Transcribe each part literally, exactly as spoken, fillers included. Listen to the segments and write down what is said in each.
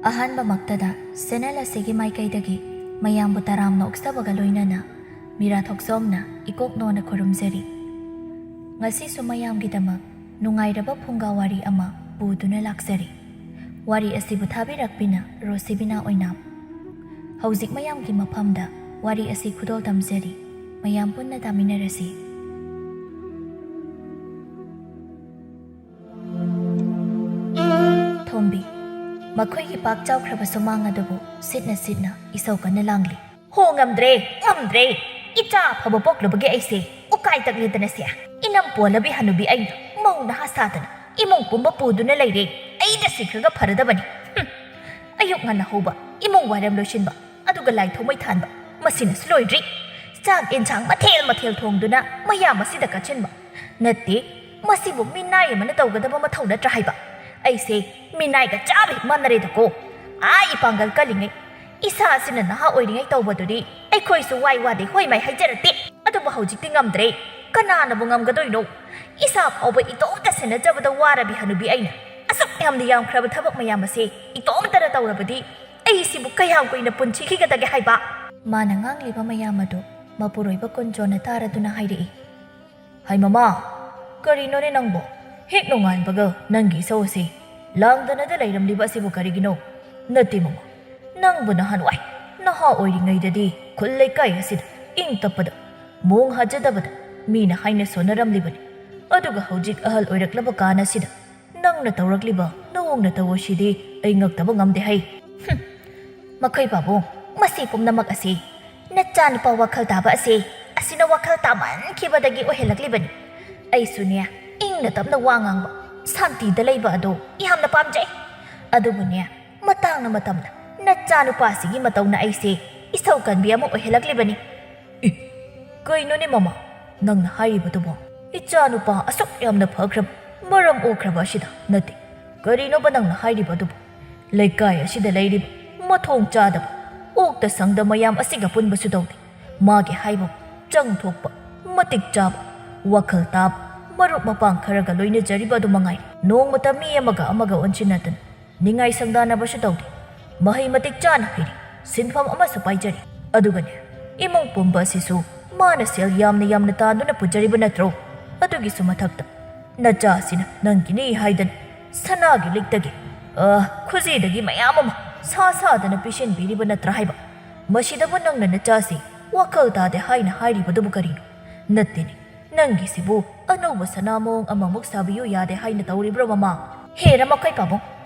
ꯑꯍꯥꯟꯕꯃꯛꯇꯗ channel ꯑꯁꯤꯒꯤ ꯃꯥꯏꯀꯩꯗꯒꯤ ꯃꯌꯥꯝꯕꯨ ꯇꯔꯥꯝꯅ ꯑꯣꯛꯆꯕꯒ ꯂꯣꯏꯅꯅ ꯃꯤꯔꯥ ꯊꯣꯛꯆꯣꯝꯅ ꯏꯀꯣꯛ ꯅꯣꯟꯅ ꯈꯨꯔꯨꯝꯖꯔꯤ꯫ ꯉꯁꯤꯁꯨ ꯃꯌꯥꯝꯒꯤꯗꯃꯛ ꯅꯨꯡꯉꯥꯏꯔꯕ ꯐꯨꯡꯒꯥ ꯋꯥꯔꯤ ꯑꯃ ꯄꯨꯗꯨꯅ ꯂꯥꯛꯆꯔꯤ꯫ ꯋꯥꯔꯤ ꯑꯁꯤꯕꯨ ꯊꯥꯕꯤꯔꯛꯄꯤꯅ ꯔꯣꯁꯤꯕꯤꯅꯥ ꯑꯣꯏꯅꯥꯝ꯫ ꯍꯧꯖꯤꯛ ꯃꯌꯥꯝꯒꯤ ꯃꯐꯝꯗ ꯋꯥꯔꯤ ꯑꯁꯤ ꯈꯨꯗꯣꯜ ꯇꯝꯖꯔꯤ꯫ ꯃꯌꯥꯝ ꯄꯨꯟꯅ ꯇꯥꯃꯤꯟꯅꯔꯁꯤ꯫ ꯊꯣꯝꯕꯤ꯫ ꯃꯈꯣꯏꯒꯤ ꯄꯥꯛ ꯆꯥꯎꯈ꯭ꯔꯕ ꯁꯨꯃꯥꯡ ꯑꯗꯨꯕꯨ ꯁꯤꯠꯅ ꯁꯤꯠꯅ ꯏꯁꯧ ꯀꯟꯅ ꯂꯥꯡꯂꯤ꯫ "ꯍꯣ, ꯉꯝꯗ꯭ꯔꯦ, ꯉꯝꯗ꯭ꯔꯦ! ꯏꯆꯥ ꯑꯐꯕ ꯄꯣꯛꯂꯨꯕꯒꯤ ꯑꯩꯁꯦ ꯎꯀꯥꯏ ꯇꯛꯂꯦꯗꯅ ꯁꯦ꯫ ꯏꯅꯝ ꯄꯣꯜꯂꯕꯤ ꯍꯅꯨꯕꯤ ꯑꯩꯅ ꯃꯧ ꯅꯍꯥ ꯁꯥꯗꯅ ꯏꯃꯨꯡ ꯄꯨꯝꯕ ꯄꯨꯗꯨꯅ ꯂꯩꯔꯦ꯫ ꯑꯩꯗ ꯁꯤꯈ꯭ꯔꯒ ꯐꯔꯗꯕꯅꯤ꯫ ꯍꯨꯝ! ꯑꯌꯨꯛ ꯉꯟꯅ ꯍꯧꯕ, ꯏꯃꯨꯡ ꯋꯥꯏꯔꯝ ꯂꯣꯏꯁꯤꯟꯕ, ꯑꯗꯨꯒ ꯂꯥꯏ ꯊꯣꯡꯃꯩ ꯊꯥꯟꯕ, ꯃꯁꯤꯅꯁꯨ ꯂꯣꯏꯗ꯭ꯔꯤ꯫ ꯆꯥꯛ ꯌꯦꯟꯁꯥꯡ ꯃꯊꯦꯜ ꯃꯊꯦꯜ ꯊꯣꯡꯗꯨꯅ ꯃꯌꯥꯝ ꯑꯁꯤꯗ ꯀꯠꯁꯤꯟꯕ꯫ ꯅꯠꯇꯦ, ꯃꯁꯤꯕꯨ ꯃꯤꯅꯥꯏ ꯑꯃꯅ ꯇꯧꯒꯗꯕ ꯃꯊꯧ ꯅꯠꯇ꯭ꯔꯥ ꯍꯥꯏꯕ? ꯑꯩꯁꯦ ꯃꯤꯅꯥꯏꯒ ꯆꯞ ꯍꯦꯛ ꯃꯥꯟꯅꯔꯦꯗꯀꯣ꯫ ꯑꯥ, ꯏꯄꯥꯡꯒꯜ ꯀꯜꯂꯤꯉꯩ, ꯏꯁꯥ ꯑꯁꯤꯅ ꯅꯍꯥ ꯑꯣꯏꯔꯤꯉꯩ ꯇꯧꯕꯗꯨꯗꯤ ꯑꯩꯈꯣꯏꯁꯨ ꯋꯥꯏ ꯋꯥꯗꯦ ꯍꯣꯏ ꯃꯥꯏ ꯍꯥꯏꯖꯔꯛꯇꯦ꯫ ꯑꯗꯨꯕꯨ ꯍꯧꯖꯤꯛꯇꯤ ꯉꯝꯗ꯭ꯔꯦ꯫ ꯀꯅꯥꯅꯕꯨ ꯉꯝꯒꯗꯣꯏꯅꯣ? ꯏꯁꯥ ꯐꯥꯎꯕ ꯏꯇꯣꯝꯇ ꯁꯦꯟꯅꯖꯕꯗ ꯋꯥꯔꯕꯤ ꯍꯅꯨꯕꯤ ꯑꯩꯅ ꯑꯁꯨꯛ ꯌꯥꯝꯅ ꯌꯥꯝꯈ꯭ꯔꯕ ꯊꯕꯛ ꯃꯌꯥꯝ ꯑꯁꯦ ꯏꯇꯣꯝꯇꯅ ꯇꯧꯔꯕꯗꯤ ꯑꯩꯁꯤꯕꯨ ꯀꯌꯥꯝ ꯀꯨꯏꯅ ꯄꯨꯟꯁꯤꯈꯤꯒꯗꯒꯦ ꯍꯥꯏꯕ?" ꯃꯥꯅ ꯉꯥꯡꯂꯤꯕ ꯃꯌꯥꯝ ꯑꯗꯨ ꯃꯄꯨꯔꯣꯏꯕ ꯀꯨꯟꯖꯣꯅ ꯇꯥꯔꯗꯨꯅ ꯍꯥꯏꯔꯛꯏ꯫ "ꯍꯥꯏ ꯃꯃꯥ, ꯀꯔꯤꯅꯣꯅꯦ ꯅꯪꯕꯣ? ꯍꯦꯛ ꯅꯣꯡꯉꯥꯟꯕꯒ ꯅꯪꯒꯤ ꯏꯁꯧ ꯑꯁꯤ ꯂꯥꯡꯗꯅꯗ ꯂꯩꯔꯝꯂꯤꯕ ꯑꯁꯤꯕꯨ ꯀꯔꯤꯒꯤꯅꯣ? ꯅꯠꯇꯦ ꯃꯃꯥ, ꯅꯪꯕꯨ ꯅꯍꯥꯟꯋꯥꯏ ꯅꯍꯥ ꯑꯣꯏꯔꯤꯉꯩꯗꯗꯤ ꯈꯨꯜ ꯂꯩꯀꯥꯏ ꯑꯁꯤꯗ ꯏꯪ ꯇꯞꯄꯗ, ꯃꯣꯡ ꯍꯥꯖꯗꯕꯗ ꯃꯤꯅ ꯍꯥꯏꯅ ꯁꯣꯟꯅꯔꯝꯂꯤꯕꯅꯤ꯫ ꯑꯗꯨꯒ ꯍꯧꯖꯤꯛ ꯑꯍꯜ ꯑꯣꯏꯔꯛꯂꯕ ꯀꯥꯟ ꯑꯁꯤꯗ ꯅꯪꯅ ꯇꯧꯔꯛꯂꯤꯕ ꯅꯑꯣꯡ ꯅꯇꯧ ꯑꯁꯤꯗꯤ ꯑꯩ ꯉꯛꯇꯕ ꯉꯝꯗꯦ ꯍꯩ꯫" ꯍꯨꯝ, ꯃꯈꯩ ꯄꯥꯕꯨꯡ, ꯃꯁꯤ ꯄꯨꯝꯅꯃꯛ ꯑꯁꯤ ꯅꯆꯥꯅꯨꯄꯥ ꯋꯥꯈꯜ ꯇꯥꯕ ꯑꯁꯤ, ꯑꯁꯤꯅ ꯋꯥꯈꯜ ꯇꯥꯃꯟꯈꯤꯕꯗꯒꯤ ꯑꯣꯏꯍꯜꯂꯛꯂꯤꯕꯅꯤ꯫ ꯑꯩꯁꯨꯅꯦ, ꯏꯪꯅ ꯇꯞꯅ ꯋꯥ ꯉꯥꯡꯕ, ꯁꯥꯟꯇꯤꯗ ꯂꯩꯕ ꯑꯗꯨ ꯌꯥꯝꯅ ꯄꯥꯝꯖꯩ꯫ ꯑꯗꯨꯕꯨꯅꯦ, ꯃꯇꯥꯡꯅ ꯃꯇꯝꯅ ꯅꯆꯥꯅꯨꯄꯥꯁꯤꯒꯤ ꯃꯇꯧꯅ ꯑꯩꯁꯦ ꯏꯁꯧ ꯀꯟꯕꯤ ꯑꯃ ꯑꯣꯏꯍꯜꯂꯛꯂꯤꯕꯅꯤ꯫ "ꯑꯦ, ꯀꯩꯅꯣꯅꯦ ꯃꯃꯥ, ꯅꯪꯅ ꯍꯥꯏꯔꯤꯕꯗꯨꯕꯣ? ꯏꯆꯥꯅꯨꯄꯥ ꯑꯁꯨꯛ ꯌꯥꯝꯅ ꯐꯈ꯭ꯔꯕ, ꯃꯔꯝ ꯑꯣꯛꯈ꯭ꯔꯕ ꯑꯁꯤꯗ ꯅꯠꯇꯦ꯫ ꯀꯔꯤꯅꯣꯕ ꯅꯪꯅ ꯍꯥꯏꯔꯤꯕꯗꯨꯕꯣ? ꯂꯩꯀꯥꯏ ꯑꯁꯤꯗ ꯂꯩꯔꯤꯕ ꯃꯊꯣꯡ ꯆꯥꯗꯕ, ꯑꯣꯛꯇ ꯁꯪꯗ ꯃꯌꯥꯝ ꯑꯁꯤꯒ ꯄꯨꯟꯕꯁꯨ ꯇꯧꯗꯦ꯫ ꯃꯥꯒꯤ ꯍꯥꯏꯕ ꯆꯪ ꯊꯣꯛꯄ, ꯃꯇꯤꯛ ꯆꯥꯕ, ꯋꯥꯈꯜ ꯇꯥꯕ, ꯃꯔꯨꯞ ꯃꯄꯥꯡ ꯈꯔꯒ ꯂꯣꯏꯅꯖꯔꯤꯕ ꯑꯗꯨ ꯃꯉꯥꯏꯔꯦ꯫ ꯅꯣꯡꯃꯇ ꯃꯤ ꯑꯃꯒ ꯑꯃꯒ ꯑꯣꯟꯁꯤꯟꯅꯗꯅ, ꯅꯤꯡꯉꯥꯏ ꯁꯪꯗꯥꯅꯕꯁꯨ ꯇꯧꯗꯦ꯫ ꯃꯍꯩ ꯃꯇꯤꯛ ꯆꯥꯅ ꯍꯩꯔꯤ, ꯁꯤꯟꯐꯝ ꯑꯃꯁꯨ ꯄꯥꯏꯖꯔꯤ꯫ ꯑꯗꯨꯒꯅꯦ, ꯏꯃꯨꯡ ꯄꯨꯝꯕ ꯑꯁꯤꯁꯨ ꯃꯥꯅ ꯁꯦꯜ ꯌꯥꯝꯅ ꯌꯥꯝꯅ ꯇꯥꯟꯗꯨꯅ ꯄꯨꯖꯔꯤꯕ ꯅꯠꯇ꯭ꯔꯣ? ꯑꯗꯨꯒꯤꯁꯨ ꯃꯊꯛꯇ ꯅꯆꯥꯁꯤꯅ ꯅꯪꯒꯤꯅꯤ ꯍꯥꯏꯗꯅ ꯁꯅꯥꯒꯤ ꯂꯤꯛꯇꯒꯤ, ꯑ, ꯈꯨꯖꯤꯗꯒꯤ ꯃꯌꯥꯝ ꯑꯃ ꯁꯥ ꯁꯥꯗꯅ ꯄꯤꯁꯤꯟꯕꯤꯔꯤꯕ ꯅꯠꯇ꯭ꯔꯥ ꯍꯥꯏꯕ? ꯃꯁꯤꯗꯕꯨ ꯅꯪꯅ ꯅꯆꯥꯁꯤ ꯋꯥꯈꯜ ꯇꯥꯗꯦ ꯍꯥꯏꯅ ꯍꯥꯏꯔꯤꯕꯗꯨꯕꯨ ꯀꯔꯤꯅꯣ? ꯅꯠꯇꯦꯅꯦ, ꯅꯪꯒꯤꯁꯤꯕꯨ ꯑꯅꯧꯕ ꯁꯅꯥ ꯃꯑꯣꯡ ꯑꯃꯃꯨꯛ ꯁꯥꯕꯤꯌꯨ ꯌꯥꯗꯦ ꯍꯥꯏꯅ ꯇꯧꯔꯤꯕ꯭ꯔꯣ, ꯃꯃꯥ? ꯍꯦꯔ, ꯃꯈꯣꯏ ꯄꯥꯕꯨꯡ,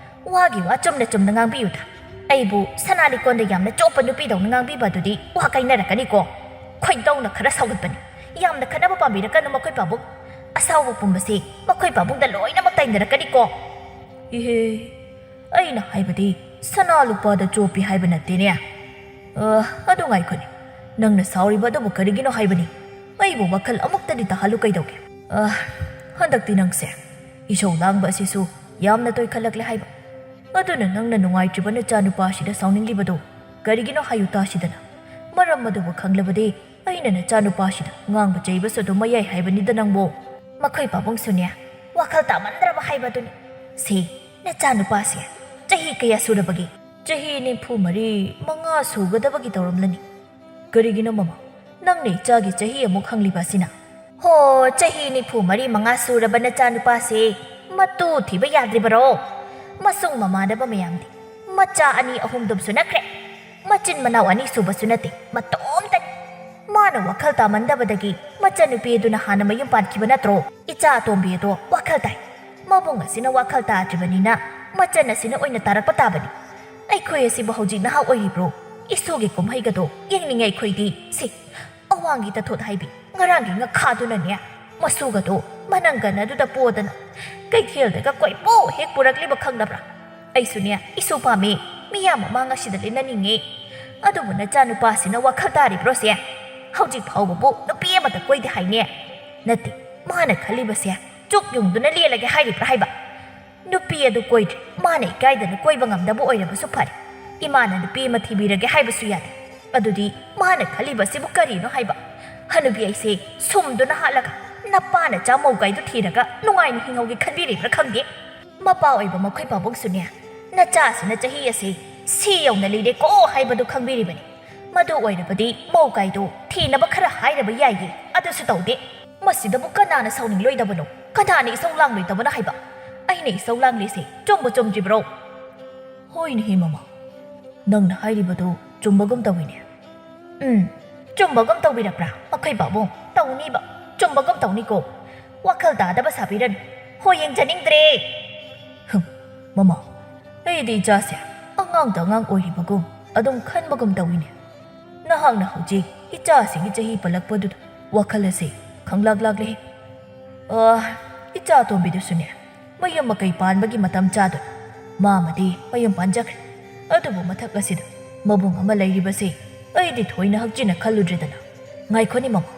ꯋꯥꯒꯤ ꯋꯥ ꯆꯨꯝꯅ ꯆꯨꯝꯅ ꯉꯥꯡꯕꯤꯌꯨꯗ꯫ ꯑꯩꯕꯨ ꯁꯅꯥ ꯂꯤꯛꯀꯣꯟꯗ ꯌꯥꯝꯅ ꯆꯣꯞꯄ ꯅꯨꯄꯤꯗꯧꯅ ꯉꯥꯡꯕꯤꯕ ꯑꯗꯨꯗꯤ ꯋꯥ ꯀꯥꯏꯅꯔꯛꯀꯅꯤꯀꯣ꯫ ꯈꯣꯏꯗꯧꯅ ꯈꯔ ꯁꯥꯎꯒꯠꯄꯅꯤ꯫ ꯌꯥꯝꯅ ꯈꯠꯅꯕ ꯄꯥꯝꯕꯤꯔꯛꯀꯅꯨ, ꯃꯈꯣꯏ ꯄꯥꯕꯨꯡ꯫ ꯑꯁꯥꯎꯕ ꯄꯨꯝꯕꯁꯤ ꯃꯈꯣꯏ ꯄꯥꯕꯨꯡꯗ ꯂꯣꯏꯅꯃꯛ ꯇꯥꯏꯅꯔꯛꯀꯅꯤꯀꯣ꯫ ꯏꯍꯦ, ꯑꯩꯅ ꯍꯥꯏꯕꯗꯤ ꯁꯅꯥ ꯂꯨꯄꯥꯗ ꯆꯣꯞꯄꯤ ꯍꯥꯏꯕ ꯅꯠꯇꯦꯅꯦ꯫ ꯑ, ꯑꯗꯨ ꯉꯥꯏꯈꯣꯅꯦ, ꯅꯪꯅ ꯁꯥꯎꯔꯤꯕ ꯑꯗꯨꯕꯨ ꯀꯔꯤꯒꯤꯅꯣ ꯍꯥꯏꯕꯅꯤ? ꯑꯩꯕꯨ ꯋꯥꯈꯜ ꯑꯃꯨꯛꯇꯗꯤ ꯇꯥꯍꯜꯂꯨ ꯀꯩꯗꯧꯒꯦ? ꯑ, ꯍꯟꯗꯛꯇꯤ ꯅꯪꯁꯦ ꯏꯁꯧ ꯂꯥꯡꯕ ꯑꯁꯤꯁꯨ ꯌꯥꯝꯅ ꯇꯣꯏꯈꯠꯂꯛꯂꯦ ꯍꯥꯏꯕ꯫ ꯑꯗꯨꯅ ꯅꯪꯅ ꯅꯨꯡꯉꯥꯏꯇ꯭ꯔꯤꯕ ꯅꯆꯥꯅꯨꯄꯥꯁꯤꯗ ꯁꯥꯎꯅꯤꯡꯂꯤꯕꯗꯨ ꯀꯔꯤꯒꯤꯅꯣ ꯍꯥꯏꯌꯨ ꯇꯥꯁꯤꯗꯅ꯫ ꯃꯔꯝ ꯑꯗꯨꯕꯨ ꯈꯪꯂꯕꯗꯤ ꯑꯩꯅ ꯅꯆꯥꯅꯨꯄꯥꯁꯤꯗ ꯉꯥꯡꯕ ꯆꯩꯕꯁꯨ ꯑꯗꯨꯝ ꯃꯌꯥꯏ ꯍꯥꯏꯕꯅꯤꯗ ꯅꯪꯕꯨ꯫ ꯃꯈꯣꯏ ꯄꯥꯕꯨꯡꯁꯨꯅꯦ, ꯋꯥꯈꯜ ꯇꯥꯃꯟꯗ꯭ꯔꯕ ꯍꯥꯏꯕꯗꯨꯅꯤ꯫ ꯁꯤ ꯅꯆꯥꯅꯨꯄꯥꯁꯦ ꯆꯍꯤ ꯀꯌꯥ ꯁꯨꯔꯕꯒꯦ? ꯆꯍꯤ ꯅꯤꯐꯨ ꯃꯔꯤ ꯃꯉꯥ ꯁꯨꯒꯗꯕꯒꯤ ꯇꯧꯔꯝꯂꯅꯤ꯫ ꯀꯔꯤꯒꯤꯅꯣ ꯃꯃꯥ? ꯅꯪꯅ ꯏꯆꯥꯒꯤ ꯆꯍꯤ ꯑꯃꯨꯛ ꯍꯪꯂꯤꯕ ꯑꯁꯤꯅ? ꯍꯣ, ꯆꯍꯤ ꯅꯤꯐꯨ ꯃꯔꯤ ꯃꯉꯥ ꯁꯨꯔꯕ ꯅꯆꯥꯅꯨꯄꯥꯁꯦ ꯃꯇꯨ ꯊꯤꯕ ꯌꯥꯗ꯭ꯔꯤꯕꯔꯣ? ꯃꯁꯨꯡ ꯃꯃꯥꯟꯅꯕ ꯃꯌꯥꯝꯗꯤ ꯃꯆꯥ ꯑꯅꯤ ꯑꯍꯨꯝꯗꯨꯝ ꯁꯨꯅꯈ꯭ꯔꯦ꯫ ꯃꯆꯤꯟ ꯃꯅꯥꯎ ꯑꯅꯤ ꯁꯨꯕꯁꯨ ꯅꯠꯇꯦ, ꯃꯇꯣꯝꯇꯅꯤ꯫ ꯃꯥꯅ ꯋꯥꯈꯜ ꯇꯥꯃꯟꯗꯕꯗꯒꯤ ꯃꯆꯟꯅꯨꯄꯤ ꯑꯗꯨꯅ ꯍꯥꯟꯅ ꯃꯌꯨꯝ ꯄꯥꯟꯈꯤꯕ ꯅꯠꯇ꯭ꯔꯣ? ꯏꯆꯥ ꯑꯇꯣꯝꯕꯤ ꯑꯗꯣ ꯋꯥꯈꯜ ꯇꯥꯏ꯫ ꯃꯕꯨꯡ ꯑꯁꯤꯅ ꯋꯥꯈꯜ ꯇꯥꯗ꯭ꯔꯤꯕꯅꯤꯅ ꯃꯆꯟ ꯑꯁꯤꯅ ꯑꯣꯏꯅ ꯇꯥꯔꯛꯄ ꯇꯥꯕꯅꯤ꯫ ꯑꯩꯈꯣꯏ ꯑꯁꯤꯕꯨ ꯍꯧꯖꯤꯛ ꯅꯍꯥ ꯑꯣꯏꯔꯤꯕ꯭ꯔꯣ? ꯏꯁꯣꯒꯤ ꯀꯨꯝꯍꯩꯒꯗꯣ ꯌꯦꯡꯅꯤꯡꯉꯦ ꯑꯩꯈꯣꯏꯗꯤ꯫ ꯁꯤ ꯑꯋꯥꯡꯒꯤ ꯇꯥꯊꯣꯠ ꯍꯥꯏꯕꯤ ꯉꯔꯥꯡꯒꯤ ꯉꯈꯥꯗꯨꯅꯅꯦ, ꯃꯁꯨꯒꯗꯣ ꯃꯅꯪꯒꯟ ꯑꯗꯨꯗ ꯄꯣꯗꯅ ꯀꯩꯊꯦꯜꯗꯒ ꯀꯣꯏꯄꯨ ꯍꯦꯛ ꯄꯨꯔꯛꯂꯤꯕ ꯈꯪꯗꯕ꯭ꯔꯥ? ꯑꯩꯁꯨꯅꯦ, ꯏꯁꯨ ꯄꯥꯝꯃꯤ꯫ ꯃꯤꯌꯥꯝ ꯃꯃꯥꯡ ꯑꯁꯤꯗ ꯂꯦꯟꯅꯅꯤꯡꯉꯤ꯫ ꯑꯗꯨꯕꯨ ꯅꯆꯥꯅꯨꯄꯥꯁꯤꯅ ꯋꯥꯈꯜ ꯇꯥꯔꯤꯕ꯭ꯔꯣꯁꯦ? ꯍꯧꯖꯤꯛ ꯐꯥꯎꯕꯕꯨ ꯅꯨꯄꯤ ꯑꯃꯇ ꯀꯣꯏꯗꯦ ꯍꯥꯏꯅꯦ꯫ ꯅꯠꯇꯦ, ꯃꯥꯅ ꯈꯜꯂꯤꯕꯁꯦ ꯆꯨꯛ ꯌꯨꯡꯗꯨꯅ ꯂꯦꯜꯂꯒꯦ ꯍꯥꯏꯔꯤꯕ꯭ꯔꯥ ꯍꯥꯏꯕ? ꯅꯨꯄꯤ ꯑꯗꯨ ꯀꯣꯏꯗ꯭ꯔꯦ꯫ ꯃꯥꯅ ꯏꯀꯥꯏꯗꯅ ꯀꯣꯏꯕ ꯉꯝꯗꯕ ꯑꯣꯏꯔꯕꯁꯨ ꯐꯔꯦ꯫ ꯏꯃꯥꯅ ꯅꯨꯄꯤ ꯑꯃ ꯊꯤꯕꯤꯔꯒꯦ ꯍꯥꯏꯕꯁꯨ ꯌꯥꯗꯦ꯫ ꯑꯗꯨꯗꯤ ꯃꯥꯅ ꯈꯜꯂꯤꯕꯁꯤꯕꯨ ꯀꯔꯤꯅꯣ ꯍꯥꯏꯕ? ꯍꯅꯨꯕꯤ ꯑꯩꯁꯦ ꯁꯨꯝꯗꯨꯅ ꯍꯥꯠꯂꯒ ꯅꯄꯥ ꯅꯆꯥ ꯃꯧꯒꯥꯏꯗꯨ ꯊꯤꯔꯒ ꯅꯨꯡꯉꯥꯏꯅ ꯍꯤꯡꯍꯧꯒꯦ ꯈꯟꯕꯤꯔꯤꯕ꯭ꯔꯥ ꯈꯪꯗꯦ꯫ ꯃꯄꯥ ꯑꯣꯏꯕ ꯃꯈꯣꯏ ꯄꯥꯕꯨꯡꯁꯨꯅꯦ, ꯅꯆꯥꯁꯤꯅ ꯆꯍꯤ ꯑꯁꯤ ꯁꯤ ꯌꯧꯅ ꯂꯤꯔꯦꯀꯣ ꯍꯥꯏꯕꯗꯨ ꯈꯪꯕꯤꯔꯤꯕꯅꯤ꯫ ꯃꯗꯨ ꯑꯣꯏꯔꯕꯗꯤ ꯃꯧ ꯀꯥꯏꯗꯣ ꯊꯤꯅꯕ ꯈꯔ ꯍꯥꯏꯔꯕ ꯌꯥꯏꯌꯦ, ꯑꯗꯨꯁꯨ ꯇꯧꯗꯦ꯫ ꯃꯁꯤꯗꯕꯨ ꯀꯅꯥꯅ ꯁꯥꯎꯅꯤꯡꯂꯣꯏꯗꯕꯅꯣ? ꯀꯅꯥꯅ ꯏꯁꯧ ꯂꯥꯡꯂꯣꯏꯗꯕꯅꯣ ꯍꯥꯏꯕ? ꯑꯩꯅ ꯏꯁꯧ ꯂꯥꯡꯂꯤꯁꯦ ꯆꯨꯝꯕꯨ ꯆꯨꯝꯗ꯭ꯔꯤꯕ꯭ꯔꯣ? ꯍꯣꯏꯅꯦꯍꯦ ꯃꯃꯥ, ꯅꯪꯅ ꯍꯥꯏꯔꯤꯕꯗꯨ ꯆꯨꯝꯕꯒꯨꯝ ꯇꯧꯏꯅꯦ꯫ ꯎꯝ, ꯆꯨꯝꯕꯒꯨꯝ ꯇꯧꯕꯤꯔꯛꯄ꯭ꯔꯥ? ꯃꯈꯣꯏ ꯄꯥꯕꯨꯡ, ꯇꯧꯅꯤꯕ, ꯆꯨꯝꯕꯒꯨꯝ ꯇꯧꯅꯤꯀꯣ꯫ ꯋꯥꯈꯜ ꯇꯥꯗꯕ ꯁꯥꯕꯤꯔꯅꯨ꯫ ꯍꯣꯏ, ꯌꯦꯡꯖꯅꯤꯡꯗ꯭ꯔꯦ꯫ ꯍꯝ, ꯃꯃꯥ, ꯑꯩꯗꯤ ꯏꯆꯥꯁꯦ ꯑꯉꯥꯡꯗ ꯑꯉꯥꯡ ꯑꯣꯏꯔꯤꯕꯒꯨꯝ ꯑꯗꯨꯝ ꯈꯟꯕꯒꯨꯝ ꯇꯧꯏꯅꯦ꯫ ꯅꯍꯥꯛꯅ ꯍꯧꯖꯤꯛ ꯏꯆꯥꯁꯤꯒꯤ ꯆꯍꯤ ꯄꯜꯂꯛꯄꯗꯨꯗ ꯋꯥꯈꯜ ꯑꯁꯤ ꯈꯪꯂꯥꯛ ꯂꯥꯛꯂꯦ꯫ ꯑ, ꯏꯆꯥ ꯑꯇꯣꯝꯕꯤꯗꯨꯁꯨꯅꯦ, ꯃꯌꯨꯝ ꯃꯀꯩ ꯄꯥꯟꯕꯒꯤ ꯃꯇꯝ ꯆꯥꯗꯣꯔꯦ꯫ ꯃꯥꯃꯗꯤ ꯃꯌꯨꯝ ꯄꯥꯟꯖꯈ꯭ꯔꯦ꯫ ꯑꯗꯨꯕꯨ ꯃꯊꯛ ꯑꯁꯤꯗ ꯃꯕꯨꯡ ꯑꯃ ꯂꯩꯔꯤꯕꯁꯦ ꯑꯩꯗꯤ ꯊꯣꯏꯅ ꯍꯛꯆꯤꯟꯅ ꯈꯜꯂꯨꯗ꯭ꯔꯦꯗꯅ꯫ ꯉꯥꯏꯈꯣꯅꯦ ꯃꯃꯥ,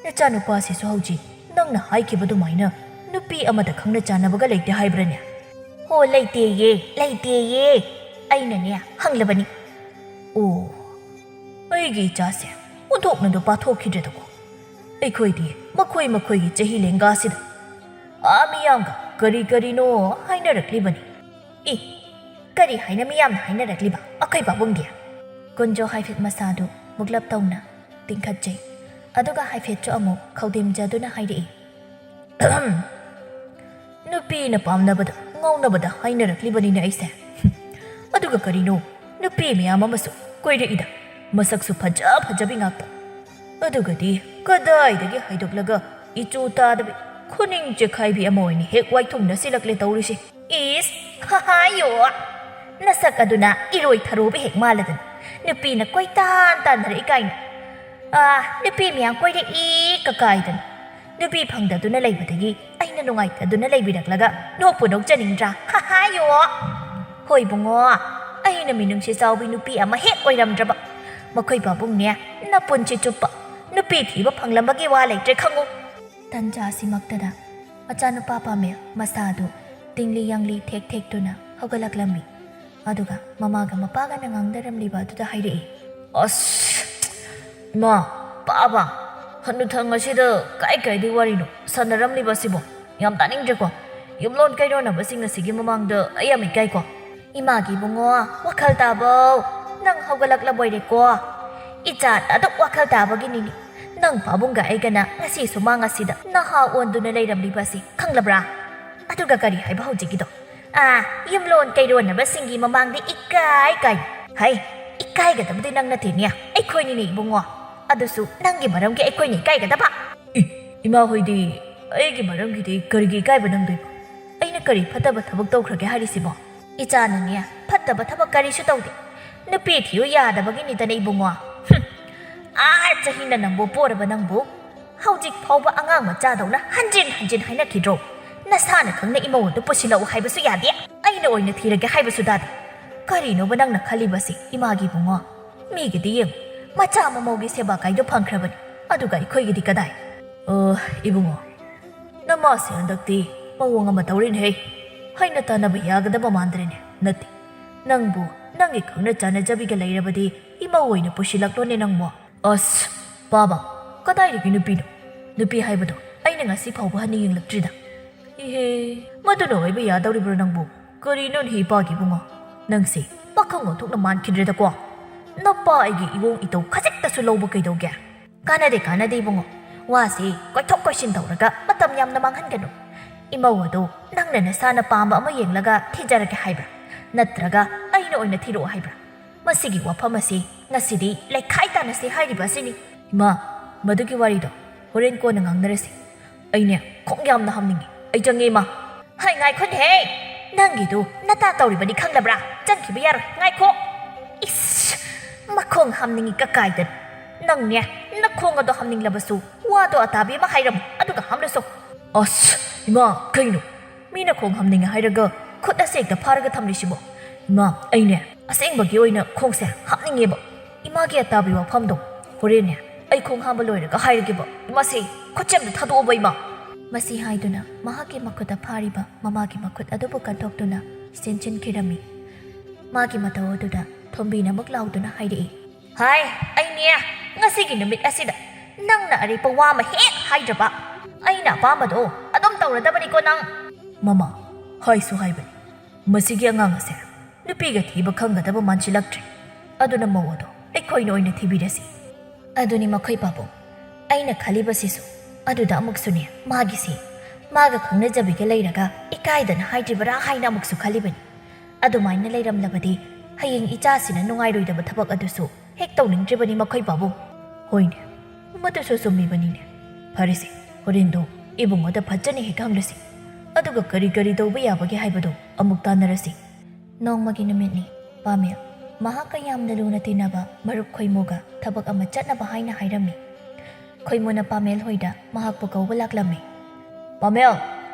ꯅꯆꯥꯅꯨꯄꯥꯁꯤꯁꯨ ꯍꯧꯖꯤꯛ ꯅꯪꯅ ꯍꯥꯏꯈꯤꯕ ꯑꯗꯨꯃꯥꯏꯅ ꯅꯨꯄꯤ ꯑꯃꯗ ꯈꯪꯅ ꯆꯥꯟꯅꯕꯒ ꯂꯩꯇꯦ ꯍꯥꯏꯕ꯭ꯔꯅꯦ? ꯍꯣ, ꯂꯩꯇꯦꯌꯦ, ꯂꯩꯇꯦꯌꯦ꯫ ꯑꯩꯅꯅꯦ ꯍꯪꯂꯕꯅꯤ꯫ ꯑꯣ, ꯑꯩꯒꯤ ꯏꯆꯥꯁꯦ ꯑꯣꯟꯊꯣꯛꯅ ꯅꯨꯄꯥ ꯊꯣꯛꯈꯤꯗ꯭ꯔꯦꯗꯀꯣ꯫ ꯑꯩꯈꯣꯏꯗꯤ ꯃꯈꯣꯏ ꯃꯈꯣꯏꯒꯤ ꯆꯍꯤ ꯂꯦꯡꯒꯥꯁꯤꯗ ꯑꯥ ꯃꯤꯌꯥꯝꯒ ꯀꯔꯤ ꯀꯔꯤꯅꯣ ꯍꯥꯏꯅꯔꯛꯂꯤꯕꯅꯤ꯫ ꯏ, ꯀꯔꯤ ꯍꯥꯏꯅ ꯃꯤꯌꯥꯝꯅ ꯍꯥꯏꯅꯔꯛꯂꯤꯕ ꯑꯩꯈꯣꯏ ꯄꯥꯕꯨꯡꯒꯤ? ꯀꯨꯟꯖꯣ ꯍꯥꯏꯐꯦꯠ ꯃꯁꯥꯗꯨ ꯃꯨꯛꯂꯞ ꯇꯧꯅ ꯇꯤꯡꯈꯠꯆꯩ꯫ ꯑꯗꯨꯒ ꯍꯥꯏꯐꯦꯠꯁꯨ ꯑꯃꯨꯛ ꯈꯧꯗꯦꯝꯖꯗꯨꯅ ꯍꯥꯏꯔꯛꯏ, "ꯅꯨꯄꯤꯅ ꯄꯥꯝꯅꯕꯗ ꯉꯥꯎꯅꯕꯗ ꯍꯥꯏꯅꯔꯛꯂꯤꯕꯅꯤꯅꯦ ꯑꯩꯁꯦ꯫ ꯑꯗꯨꯒ ꯀꯔꯤꯅꯣ, ꯅꯨꯄꯤ ꯃꯌꯥꯝ ꯑꯃꯁꯨ ꯀꯣꯏꯔꯛꯏꯗ, ꯃꯁꯛꯁꯨ ꯐꯖ ꯐꯖꯕꯤ ꯉꯥꯛꯇ꯫ ꯑꯗꯨꯒꯗꯤ ꯀꯗꯥꯏꯗꯒꯤ ꯍꯥꯏꯗꯣꯛꯂꯒ ꯏꯆꯨ ꯇꯥꯗꯕꯤ, ꯈꯨꯅꯤꯡ ꯆꯦꯈꯥꯏꯕꯤ ꯑꯃ ꯑꯣꯏꯅ ꯍꯦꯛ ꯋꯥꯏꯊꯨꯡꯅ ꯁꯤꯜꯂꯛꯂꯦ ꯇꯧꯔꯤꯁꯦ꯫ ꯏꯁ, ꯍꯥꯏꯌꯣ, ꯅꯁꯛ ꯑꯗꯨꯅ ꯏꯔꯣꯏ ꯊꯔꯣꯕ ꯍꯦꯛ ꯃꯥꯜꯂꯗꯅ ꯅꯨꯄꯤꯅ ꯀꯣꯏꯇꯥꯟ ꯇꯥꯟꯅꯔꯛꯏ ꯀꯥꯏꯅ꯫ ꯑꯥ, ꯅꯨꯄꯤ ꯃꯌꯥꯝ ꯀꯣꯏꯔꯛꯏ ꯀꯀꯥꯏꯗꯅ ꯅꯨꯄꯤ ꯐꯪꯗꯗꯨꯅ ꯂꯩꯕꯗꯒꯤ ꯑꯩꯅ ꯅꯨꯡꯉꯥꯏꯇꯗꯨꯅ ꯂꯩꯕꯤꯔꯛꯂꯒ ꯅꯣꯛꯄꯨ ꯅꯣꯛꯆꯅꯤꯡꯗ꯭ꯔꯥ? ꯍꯥꯏꯌꯣ꯫ ꯍꯣꯏ ꯕꯨꯡꯉꯣ, ꯑꯩꯅ ꯃꯤꯅꯨꯡꯁꯤ ꯆꯥꯎꯕꯤ ꯅꯨꯄꯤ ꯑꯃ ꯍꯦꯛ ꯑꯣꯏꯔꯝꯗ꯭ꯔꯕ꯫ ꯃꯈꯣꯏ ꯄꯥꯕꯨꯡꯅꯦ, ꯅꯄꯨꯟꯁꯤ ꯆꯨꯞꯄ ꯅꯨꯄꯤ ꯊꯤꯕ ꯐꯪꯂꯝꯕꯒꯤ ꯋꯥ ꯂꯩꯇ꯭ꯔꯦ ꯈꯪꯉꯨ꯫ ꯇꯟꯖꯥ ꯑꯁꯤꯃꯛꯇꯗ ꯃꯆꯥꯅꯨꯄꯥ ꯄꯥꯃꯦꯜ ꯃꯁꯥꯗꯨ ꯇꯤꯡꯂꯤ ꯌꯥꯡꯂꯤ ꯊꯦꯛ ꯊꯦꯛꯇꯨꯅ ꯍꯧꯒꯠꯂꯛꯂꯝꯃꯤ꯫ ꯑꯗꯨꯒ ꯃꯃꯥꯒ ꯃꯄꯥꯒꯅ ꯉꯥꯡꯅꯔꯝꯂꯤꯕ ꯑꯗꯨꯗ ꯍꯥꯏꯔꯛꯏ, "ꯑꯁ, ꯏꯃꯥ, ꯄꯥꯕ, ꯍꯅꯨꯊꯪ ꯑꯁꯤꯗ ꯀꯥꯏ ꯀꯥꯏꯗꯩ ꯋꯥꯔꯤꯅꯣ ꯁꯥꯟꯅꯔꯝꯂꯤꯕ ꯑꯁꯤꯕꯣ? ꯌꯥꯝ ꯇꯥꯅꯤꯡꯗ꯭ꯔꯦꯀꯣ꯫ ꯌꯨꯝꯂꯣꯟ ꯀꯩꯔꯣꯟꯅꯕꯁꯤꯡ ꯑꯁꯤꯒꯤ ꯃꯃꯥꯡꯗ ꯑꯩ ꯌꯥꯝ ꯏꯀꯥꯏꯀꯣ꯫ ꯏꯃꯥꯒꯤ ꯏꯕꯨꯡꯉꯣ, ꯋꯥꯈꯜ ꯇꯥꯕꯧ, ꯅꯪ ꯍꯧꯒꯠꯂꯛꯂꯕꯣꯏꯔꯦꯀꯣ꯫ ꯏꯆꯥ ꯑꯗꯨꯛ ꯋꯥꯈꯜ ꯇꯥꯕꯒꯤꯅꯤꯅꯦ ꯅꯪ ꯄꯥꯕꯨꯡꯒ ꯑꯩꯒꯅ ꯉꯁꯤ ꯁꯨꯃꯥꯡ ꯑꯁꯤꯗ ꯅꯍꯥ ꯑꯣꯟꯗꯨꯅ ꯂꯩꯔꯝꯂꯤꯕ ꯑꯁꯤ ꯈꯪꯂꯕ꯭ꯔꯥ? ꯑꯗꯨꯒ ꯀꯔꯤ ꯍꯥꯏꯕ ꯍꯧꯖꯤꯛꯀꯤꯗꯣ? ꯑꯥ, ꯌꯨꯝꯂꯣꯟ ꯀꯩꯔꯣꯟꯅꯕꯁꯤꯡꯒꯤ ꯃꯃꯥꯡꯗ ꯏꯀꯥꯏ ꯀꯥꯏ꯫ ꯍꯩ, ꯏꯀꯥꯏꯒꯗꯕꯗꯤ ꯅꯪ ꯅꯠꯇꯦꯅꯦ, ꯑꯩꯈꯣꯏꯅꯤꯅꯦ ꯏꯕꯨꯡꯉꯣ꯫ ꯑꯗꯨꯁꯨ ꯅꯪꯒꯤ ꯃꯔꯝꯒꯤ ꯑꯩꯈꯣꯏꯅ ꯏꯀꯥꯏꯒꯗꯕ? ꯏ, ꯏꯃꯥ ꯍꯣꯏꯗꯤ ꯑꯩꯒꯤ ꯃꯔꯝꯒꯤꯗꯤ ꯀꯔꯤꯒꯤ ꯏꯀꯥꯏꯕ ꯅꯪꯗꯣꯏꯕ? ꯑꯩꯅ ꯀꯔꯤ ꯐꯠꯇꯕ ꯊꯕꯛ ꯇꯧꯈ꯭ꯔꯒꯦ ꯍꯥꯏꯔꯤꯁꯤꯕꯣ? ꯏꯆꯥꯅꯅꯦ, ꯐꯠꯇꯕ ꯊꯕꯛ ꯀꯔꯤꯁꯨ ꯇꯧꯗꯦ꯫ ꯅꯨꯄꯤ ꯊꯤꯌꯨ ꯌꯥꯗꯕꯒꯤꯅꯤꯗꯅ ꯏꯕꯨꯡꯉꯣ꯫ ꯍꯨꯝ, ꯑꯥ, ꯆꯍꯤꯅ ꯅꯪꯕꯨ ꯄꯣꯔꯕ ꯅꯪꯕꯨ ꯍꯧꯖꯤꯛ ꯐꯥꯎꯕ ꯑꯉꯥꯡ ꯃꯆꯥꯗꯧꯅ ꯍꯟꯖꯤꯟ ꯍꯟꯖꯤꯟ ꯍꯥꯏꯅꯈꯤꯗ꯭ꯔꯣ? ꯅꯁꯥꯅ ꯈꯪꯅ ꯏꯃꯧ ꯑꯗꯨ ꯄꯨꯁꯤꯜꯂꯛꯎ ꯍꯥꯏꯕꯁꯨ ꯌꯥꯗꯦ, ꯑꯩꯅ ꯑꯣꯏꯅ ꯊꯤꯔꯒꯦ ꯍꯥꯏꯕꯁꯨ ꯇꯥꯗꯦ꯫ ꯀꯔꯤꯅꯣꯕ ꯅꯪꯅ ꯈꯜꯂꯤꯕꯁꯤ ꯏꯃꯥꯒꯤ ꯏꯕꯨꯡꯉꯣ? ꯃꯤꯒꯤꯗꯤ ꯌꯦꯡꯉꯨ, ꯃꯆꯥ ꯃꯃꯧꯒꯤ ꯁꯦꯕꯥ ꯀꯥꯏꯗꯣ ꯐꯪꯈ꯭ꯔꯕꯅꯤ, ꯑꯗꯨꯒ ꯑꯩꯈꯣꯏꯒꯤꯗꯤ ꯀꯗꯥꯏ? ꯑ, ꯏꯕꯨꯡꯉꯣ, ꯅꯃꯥꯁꯦ ꯍꯟꯗꯛꯇꯤ ꯃꯑꯣꯡ ꯑꯃ ꯇꯧꯔꯤꯅꯦꯍꯦ꯫ ꯍꯩꯅ ꯇꯥꯟꯅꯕ ꯌꯥꯒꯗꯕ ꯃꯥꯟꯗ꯭ꯔꯦꯅꯦ꯫ ꯅꯠꯇꯦ, ꯅꯪꯕꯨ ꯅꯪꯒꯤ ꯈꯪꯅ ꯆꯥꯟꯅꯖꯕꯤꯒ ꯂꯩꯔꯕꯗꯤ ꯏꯃꯧ ꯑꯣꯏꯅ ꯄꯨꯁꯤꯜꯂꯛꯂꯣꯅꯦ ꯅꯪꯕꯨ꯫ ꯑꯁ, ꯄꯥꯕ, ꯀꯗꯥꯏꯗꯒꯤ ꯅꯨꯄꯤꯅꯣ? ꯅꯨꯄꯤ ꯍꯥꯏꯕꯗꯣ ꯑꯩꯅ ꯉꯁꯤ ꯐꯥꯎꯕ ꯍꯟꯅ ꯌꯦꯡꯂꯛꯇ꯭ꯔꯤꯗ꯫ ꯏꯍꯦ, ꯃꯗꯨꯅ ꯑꯣꯏꯕ ꯌꯥꯗꯧꯔꯤꯕ꯭ꯔꯣ ꯅꯪꯕꯨ? ꯀꯔꯤꯅꯣꯅꯦꯍꯦ ꯏꯄꯥꯒꯤ ꯏꯕꯨꯡꯉꯣ? ꯅꯪꯁꯦ ꯄꯥꯈꯪ ꯑꯣꯟꯊꯣꯛꯅ ꯃꯥꯟꯈꯤꯗ꯭ꯔꯦꯗꯀꯣ꯫ ꯅꯄꯥ ꯑꯩꯒꯤ ꯏꯋꯣꯡ ꯏꯇꯧ ꯈꯖꯤꯛꯇꯁꯨ ꯂꯧꯕ ꯀꯩꯗꯧꯒꯦ? ꯀꯥꯟꯅꯗꯦ, ꯀꯥꯟꯅꯗꯦ ꯏꯕꯨꯡꯉꯣ꯫ ꯋꯥꯁꯤ ꯀꯣꯏꯊꯣꯛ ꯀꯣꯏꯁꯤꯟ ꯇꯧꯔꯒ ꯃꯇꯝ ꯌꯥꯝꯅ ꯃꯥꯡꯍꯟꯒꯅꯨ꯫ ꯏꯃꯧ ꯑꯗꯨ ꯅꯪꯅ ꯅꯁꯥꯅ ꯄꯥꯝꯕ ꯑꯃ ꯌꯦꯡꯂꯒ ꯊꯤꯖꯔꯒꯦ ꯍꯥꯏꯕ꯭ꯔꯥ? ꯅꯠꯇ꯭ꯔꯒ ꯑꯩꯅ ꯑꯣꯏꯅ ꯊꯤꯔꯛꯑꯣ ꯍꯥꯏꯕ꯭ꯔꯥ? ꯃꯁꯤꯒꯤ ꯋꯥꯐꯝ ꯑꯁꯤ ꯉꯁꯤꯗꯤ ꯂꯩꯈꯥꯏ ꯇꯥꯟꯅꯁꯤ ꯍꯥꯏꯔꯤꯕ ꯑꯁꯤꯅꯤ꯫ ꯏꯃꯥ, ꯃꯗꯨꯒꯤ ꯋꯥꯔꯤꯗꯣ ꯍꯣꯔꯦꯟ ꯀꯣꯟꯅ ꯉꯥꯡꯅꯔꯁꯤ꯫ ꯑꯩꯅꯦ, ꯈꯣꯡ ꯌꯥꯝꯅ ꯍꯥꯝꯅꯤꯡꯉꯤ꯫ ꯑꯩ ꯆꯪꯉꯦ, ꯏꯃꯥ꯫ ꯍꯩ, ꯉꯥꯏꯈꯣꯅꯦꯍꯦ! ꯅꯪꯒꯤꯗꯨ ꯅꯇꯥ ꯇꯧꯔꯤꯕꯅꯤ ꯈꯪꯂꯕ꯭ꯔꯥ? ꯆꯪꯈꯤꯕ ꯌꯥꯔꯣꯏ, ꯉꯥꯏꯈꯣ꯫ ꯏꯁ! ꯃꯈꯣꯡ ꯍꯥꯝꯅꯤꯡꯉꯤ ꯀꯀꯥꯏꯗꯅ꯫ ꯅꯪꯅꯦ, ꯅꯈꯣꯡ ꯑꯗꯣ ꯍꯥꯝꯅꯤꯡꯂꯕꯁꯨ ꯋꯥꯗꯣ ꯑꯇꯥꯕꯤ ꯑꯃ ꯍꯥꯏꯔꯝꯃꯨ, ꯑꯗꯨꯒ ꯍꯥꯝꯂꯁꯨ꯫ ꯑꯁ! ꯏꯃꯥ, ꯀꯩꯅꯣ? ꯃꯤꯅ ꯈꯣꯡ ꯍꯥꯝꯅꯤꯡꯉꯦ ꯍꯥꯏꯔꯒ ꯈꯨꯠ ꯑꯁꯤ ꯍꯦꯛꯇ ꯐꯥꯔꯒ ꯊꯝꯂꯤꯁꯤꯕꯣ? ꯏꯃꯥ, ꯑꯩꯅꯦ, ꯑꯁꯦꯡꯕꯒꯤ ꯑꯣꯏꯅ ꯈꯣꯡꯁꯦ ꯍꯥꯝꯅꯤꯡꯉꯦꯕ꯫ ꯏꯃꯥꯒꯤ ꯑꯇꯥꯕꯤ ꯋꯥꯐꯝꯗꯣ ꯍꯣꯔꯦꯟꯅꯦ ꯑꯩ ꯈꯣꯡ ꯍꯥꯝꯕ ꯂꯣꯏꯔꯒ ꯍꯥꯏꯔꯒꯦꯕ꯫ ꯃꯁꯤ ꯈꯨꯠꯁꯦ ꯑꯝꯇ ꯊꯥꯗꯣꯛꯑꯣꯕ, ꯏꯃꯥ꯫ ꯃꯁꯤ ꯍꯥꯏꯗꯨꯅ ꯃꯍꯥꯛꯀꯤ ꯃꯈꯨꯠꯇ ꯐꯥꯔꯤꯕ ꯃꯃꯥꯒꯤ ꯃꯈꯨꯠ ꯑꯗꯨꯕꯨ ꯀꯟꯊꯣꯛꯇꯨꯅ ꯆꯦꯟꯁꯤꯟꯈꯤꯔꯝꯃꯤ꯫ ꯃꯥꯒꯤ ꯃꯇꯧ ꯑꯗꯨꯗ ꯊꯣꯝꯕꯤꯅ ꯑꯃꯨꯛ ꯂꯥꯎꯗꯨꯅ ꯍꯥꯏꯔꯛꯏ, ꯍꯥꯏ, ꯑꯩꯅꯦ, ꯉꯁꯤꯒꯤ ꯅꯨꯃꯤꯠ ꯑꯁꯤꯗ ꯅꯪꯅ ꯑꯔꯦꯞꯄ ꯋꯥ ꯑꯃ ꯍꯦꯛ ꯍꯥꯏꯗ꯭ꯔꯕ꯫ ꯑꯩꯅ ꯑꯄꯥꯝꯕꯗꯣ ꯑꯗꯨꯝ ꯇꯧꯔꯗꯕꯅꯤꯀꯣ ꯅꯪ꯫ ꯃꯃꯥ, ꯍꯥꯏꯁꯨ ꯍꯥꯏꯕꯅꯤ, ꯃꯁꯤꯒꯤ ꯑꯉꯥꯡ ꯑꯁꯦ ꯅꯨꯄꯤꯒ ꯊꯤꯕ ꯈꯪꯒꯗꯕ ꯃꯥꯟꯁꯤꯜꯂꯛꯇ꯭ꯔꯦ꯫ ꯑꯗꯨꯅ ꯃꯧ ꯑꯗꯣ ꯑꯩꯈꯣꯏꯅ ꯑꯣꯏꯅ ꯊꯤꯕꯤꯔꯁꯤ꯫ ꯑꯗꯨꯅꯤ ꯃꯈꯣꯏ ꯄꯥꯕꯨꯡ, ꯑꯩꯅ ꯈꯜꯂꯤꯕꯁꯤꯁꯨ꯫ ꯑꯗꯨꯗ ꯑꯃꯨꯛꯁꯨꯅꯦ, ꯃꯥꯒꯤꯁꯤ ꯃꯥꯒ ꯈꯪꯅꯖꯕꯤꯒ ꯂꯩꯔꯒ ꯏꯀꯥꯏꯗꯅ ꯍꯥꯏꯗ꯭ꯔꯤꯕꯔꯥ ꯍꯥꯏꯅ ꯑꯃꯨꯛꯁꯨ ꯈꯜꯂꯤꯕꯅꯤ꯫ ꯑꯗꯨꯃꯥꯏꯅ ꯂꯩꯔꯝꯂꯕꯗꯤ ꯍꯌꯦꯡ ꯏꯆꯥꯁꯤꯅ ꯅꯨꯡꯉꯥꯏꯔꯣꯏꯗꯕ ꯊꯕꯛ ꯑꯗꯨꯁꯨ ꯍꯦꯛ ꯇꯧꯅꯤꯡꯗ꯭ꯔꯤꯕꯅꯤ ꯃꯈꯣꯏ ꯄꯥꯕꯨꯡ꯫ ꯍꯣꯏꯅꯦ, ꯃꯗꯨꯁꯨ ꯆꯨꯝꯃꯤꯕꯅꯤꯅꯦ꯫ ꯐꯔꯦꯁꯦ, ꯍꯣꯔꯦꯟꯗꯣ ꯏꯕꯨꯡꯉꯣꯗ ꯐꯖꯅ ꯍꯦꯛ ꯍꯪꯂꯁꯤ꯫ ꯑꯗꯨꯒ ꯀꯔꯤ ꯀꯔꯤ ꯇꯧꯕ ꯌꯥꯕꯒꯦ ꯍꯥꯏꯕꯗꯣ ꯑꯃꯨꯛ ꯇꯥꯟꯅꯔꯁꯤ꯫ ꯅꯣꯡꯃꯒꯤ ꯅꯨꯃꯤꯠꯅꯤ꯫ ꯄꯥꯃꯦꯜ ꯃꯍꯥꯛꯀ ꯌꯥꯝꯅ ꯂꯨꯅ ꯇꯤꯟꯅꯕ ꯃꯔꯨꯞ ꯈꯣꯏꯃꯨꯒ ꯊꯕꯛ ꯑꯃ ꯆꯠꯅꯕ ꯍꯥꯏꯅ ꯍꯥꯏꯔꯝꯃꯤ꯫ ꯈꯣꯏꯃꯨꯅ ꯄꯥꯃꯦꯜ ꯍꯣꯏꯗ ꯃꯍꯥꯛꯄꯨ ꯀꯧꯕ ꯂꯥꯛꯂꯝꯃꯤ꯫ "ꯄꯥꯃꯦꯜ!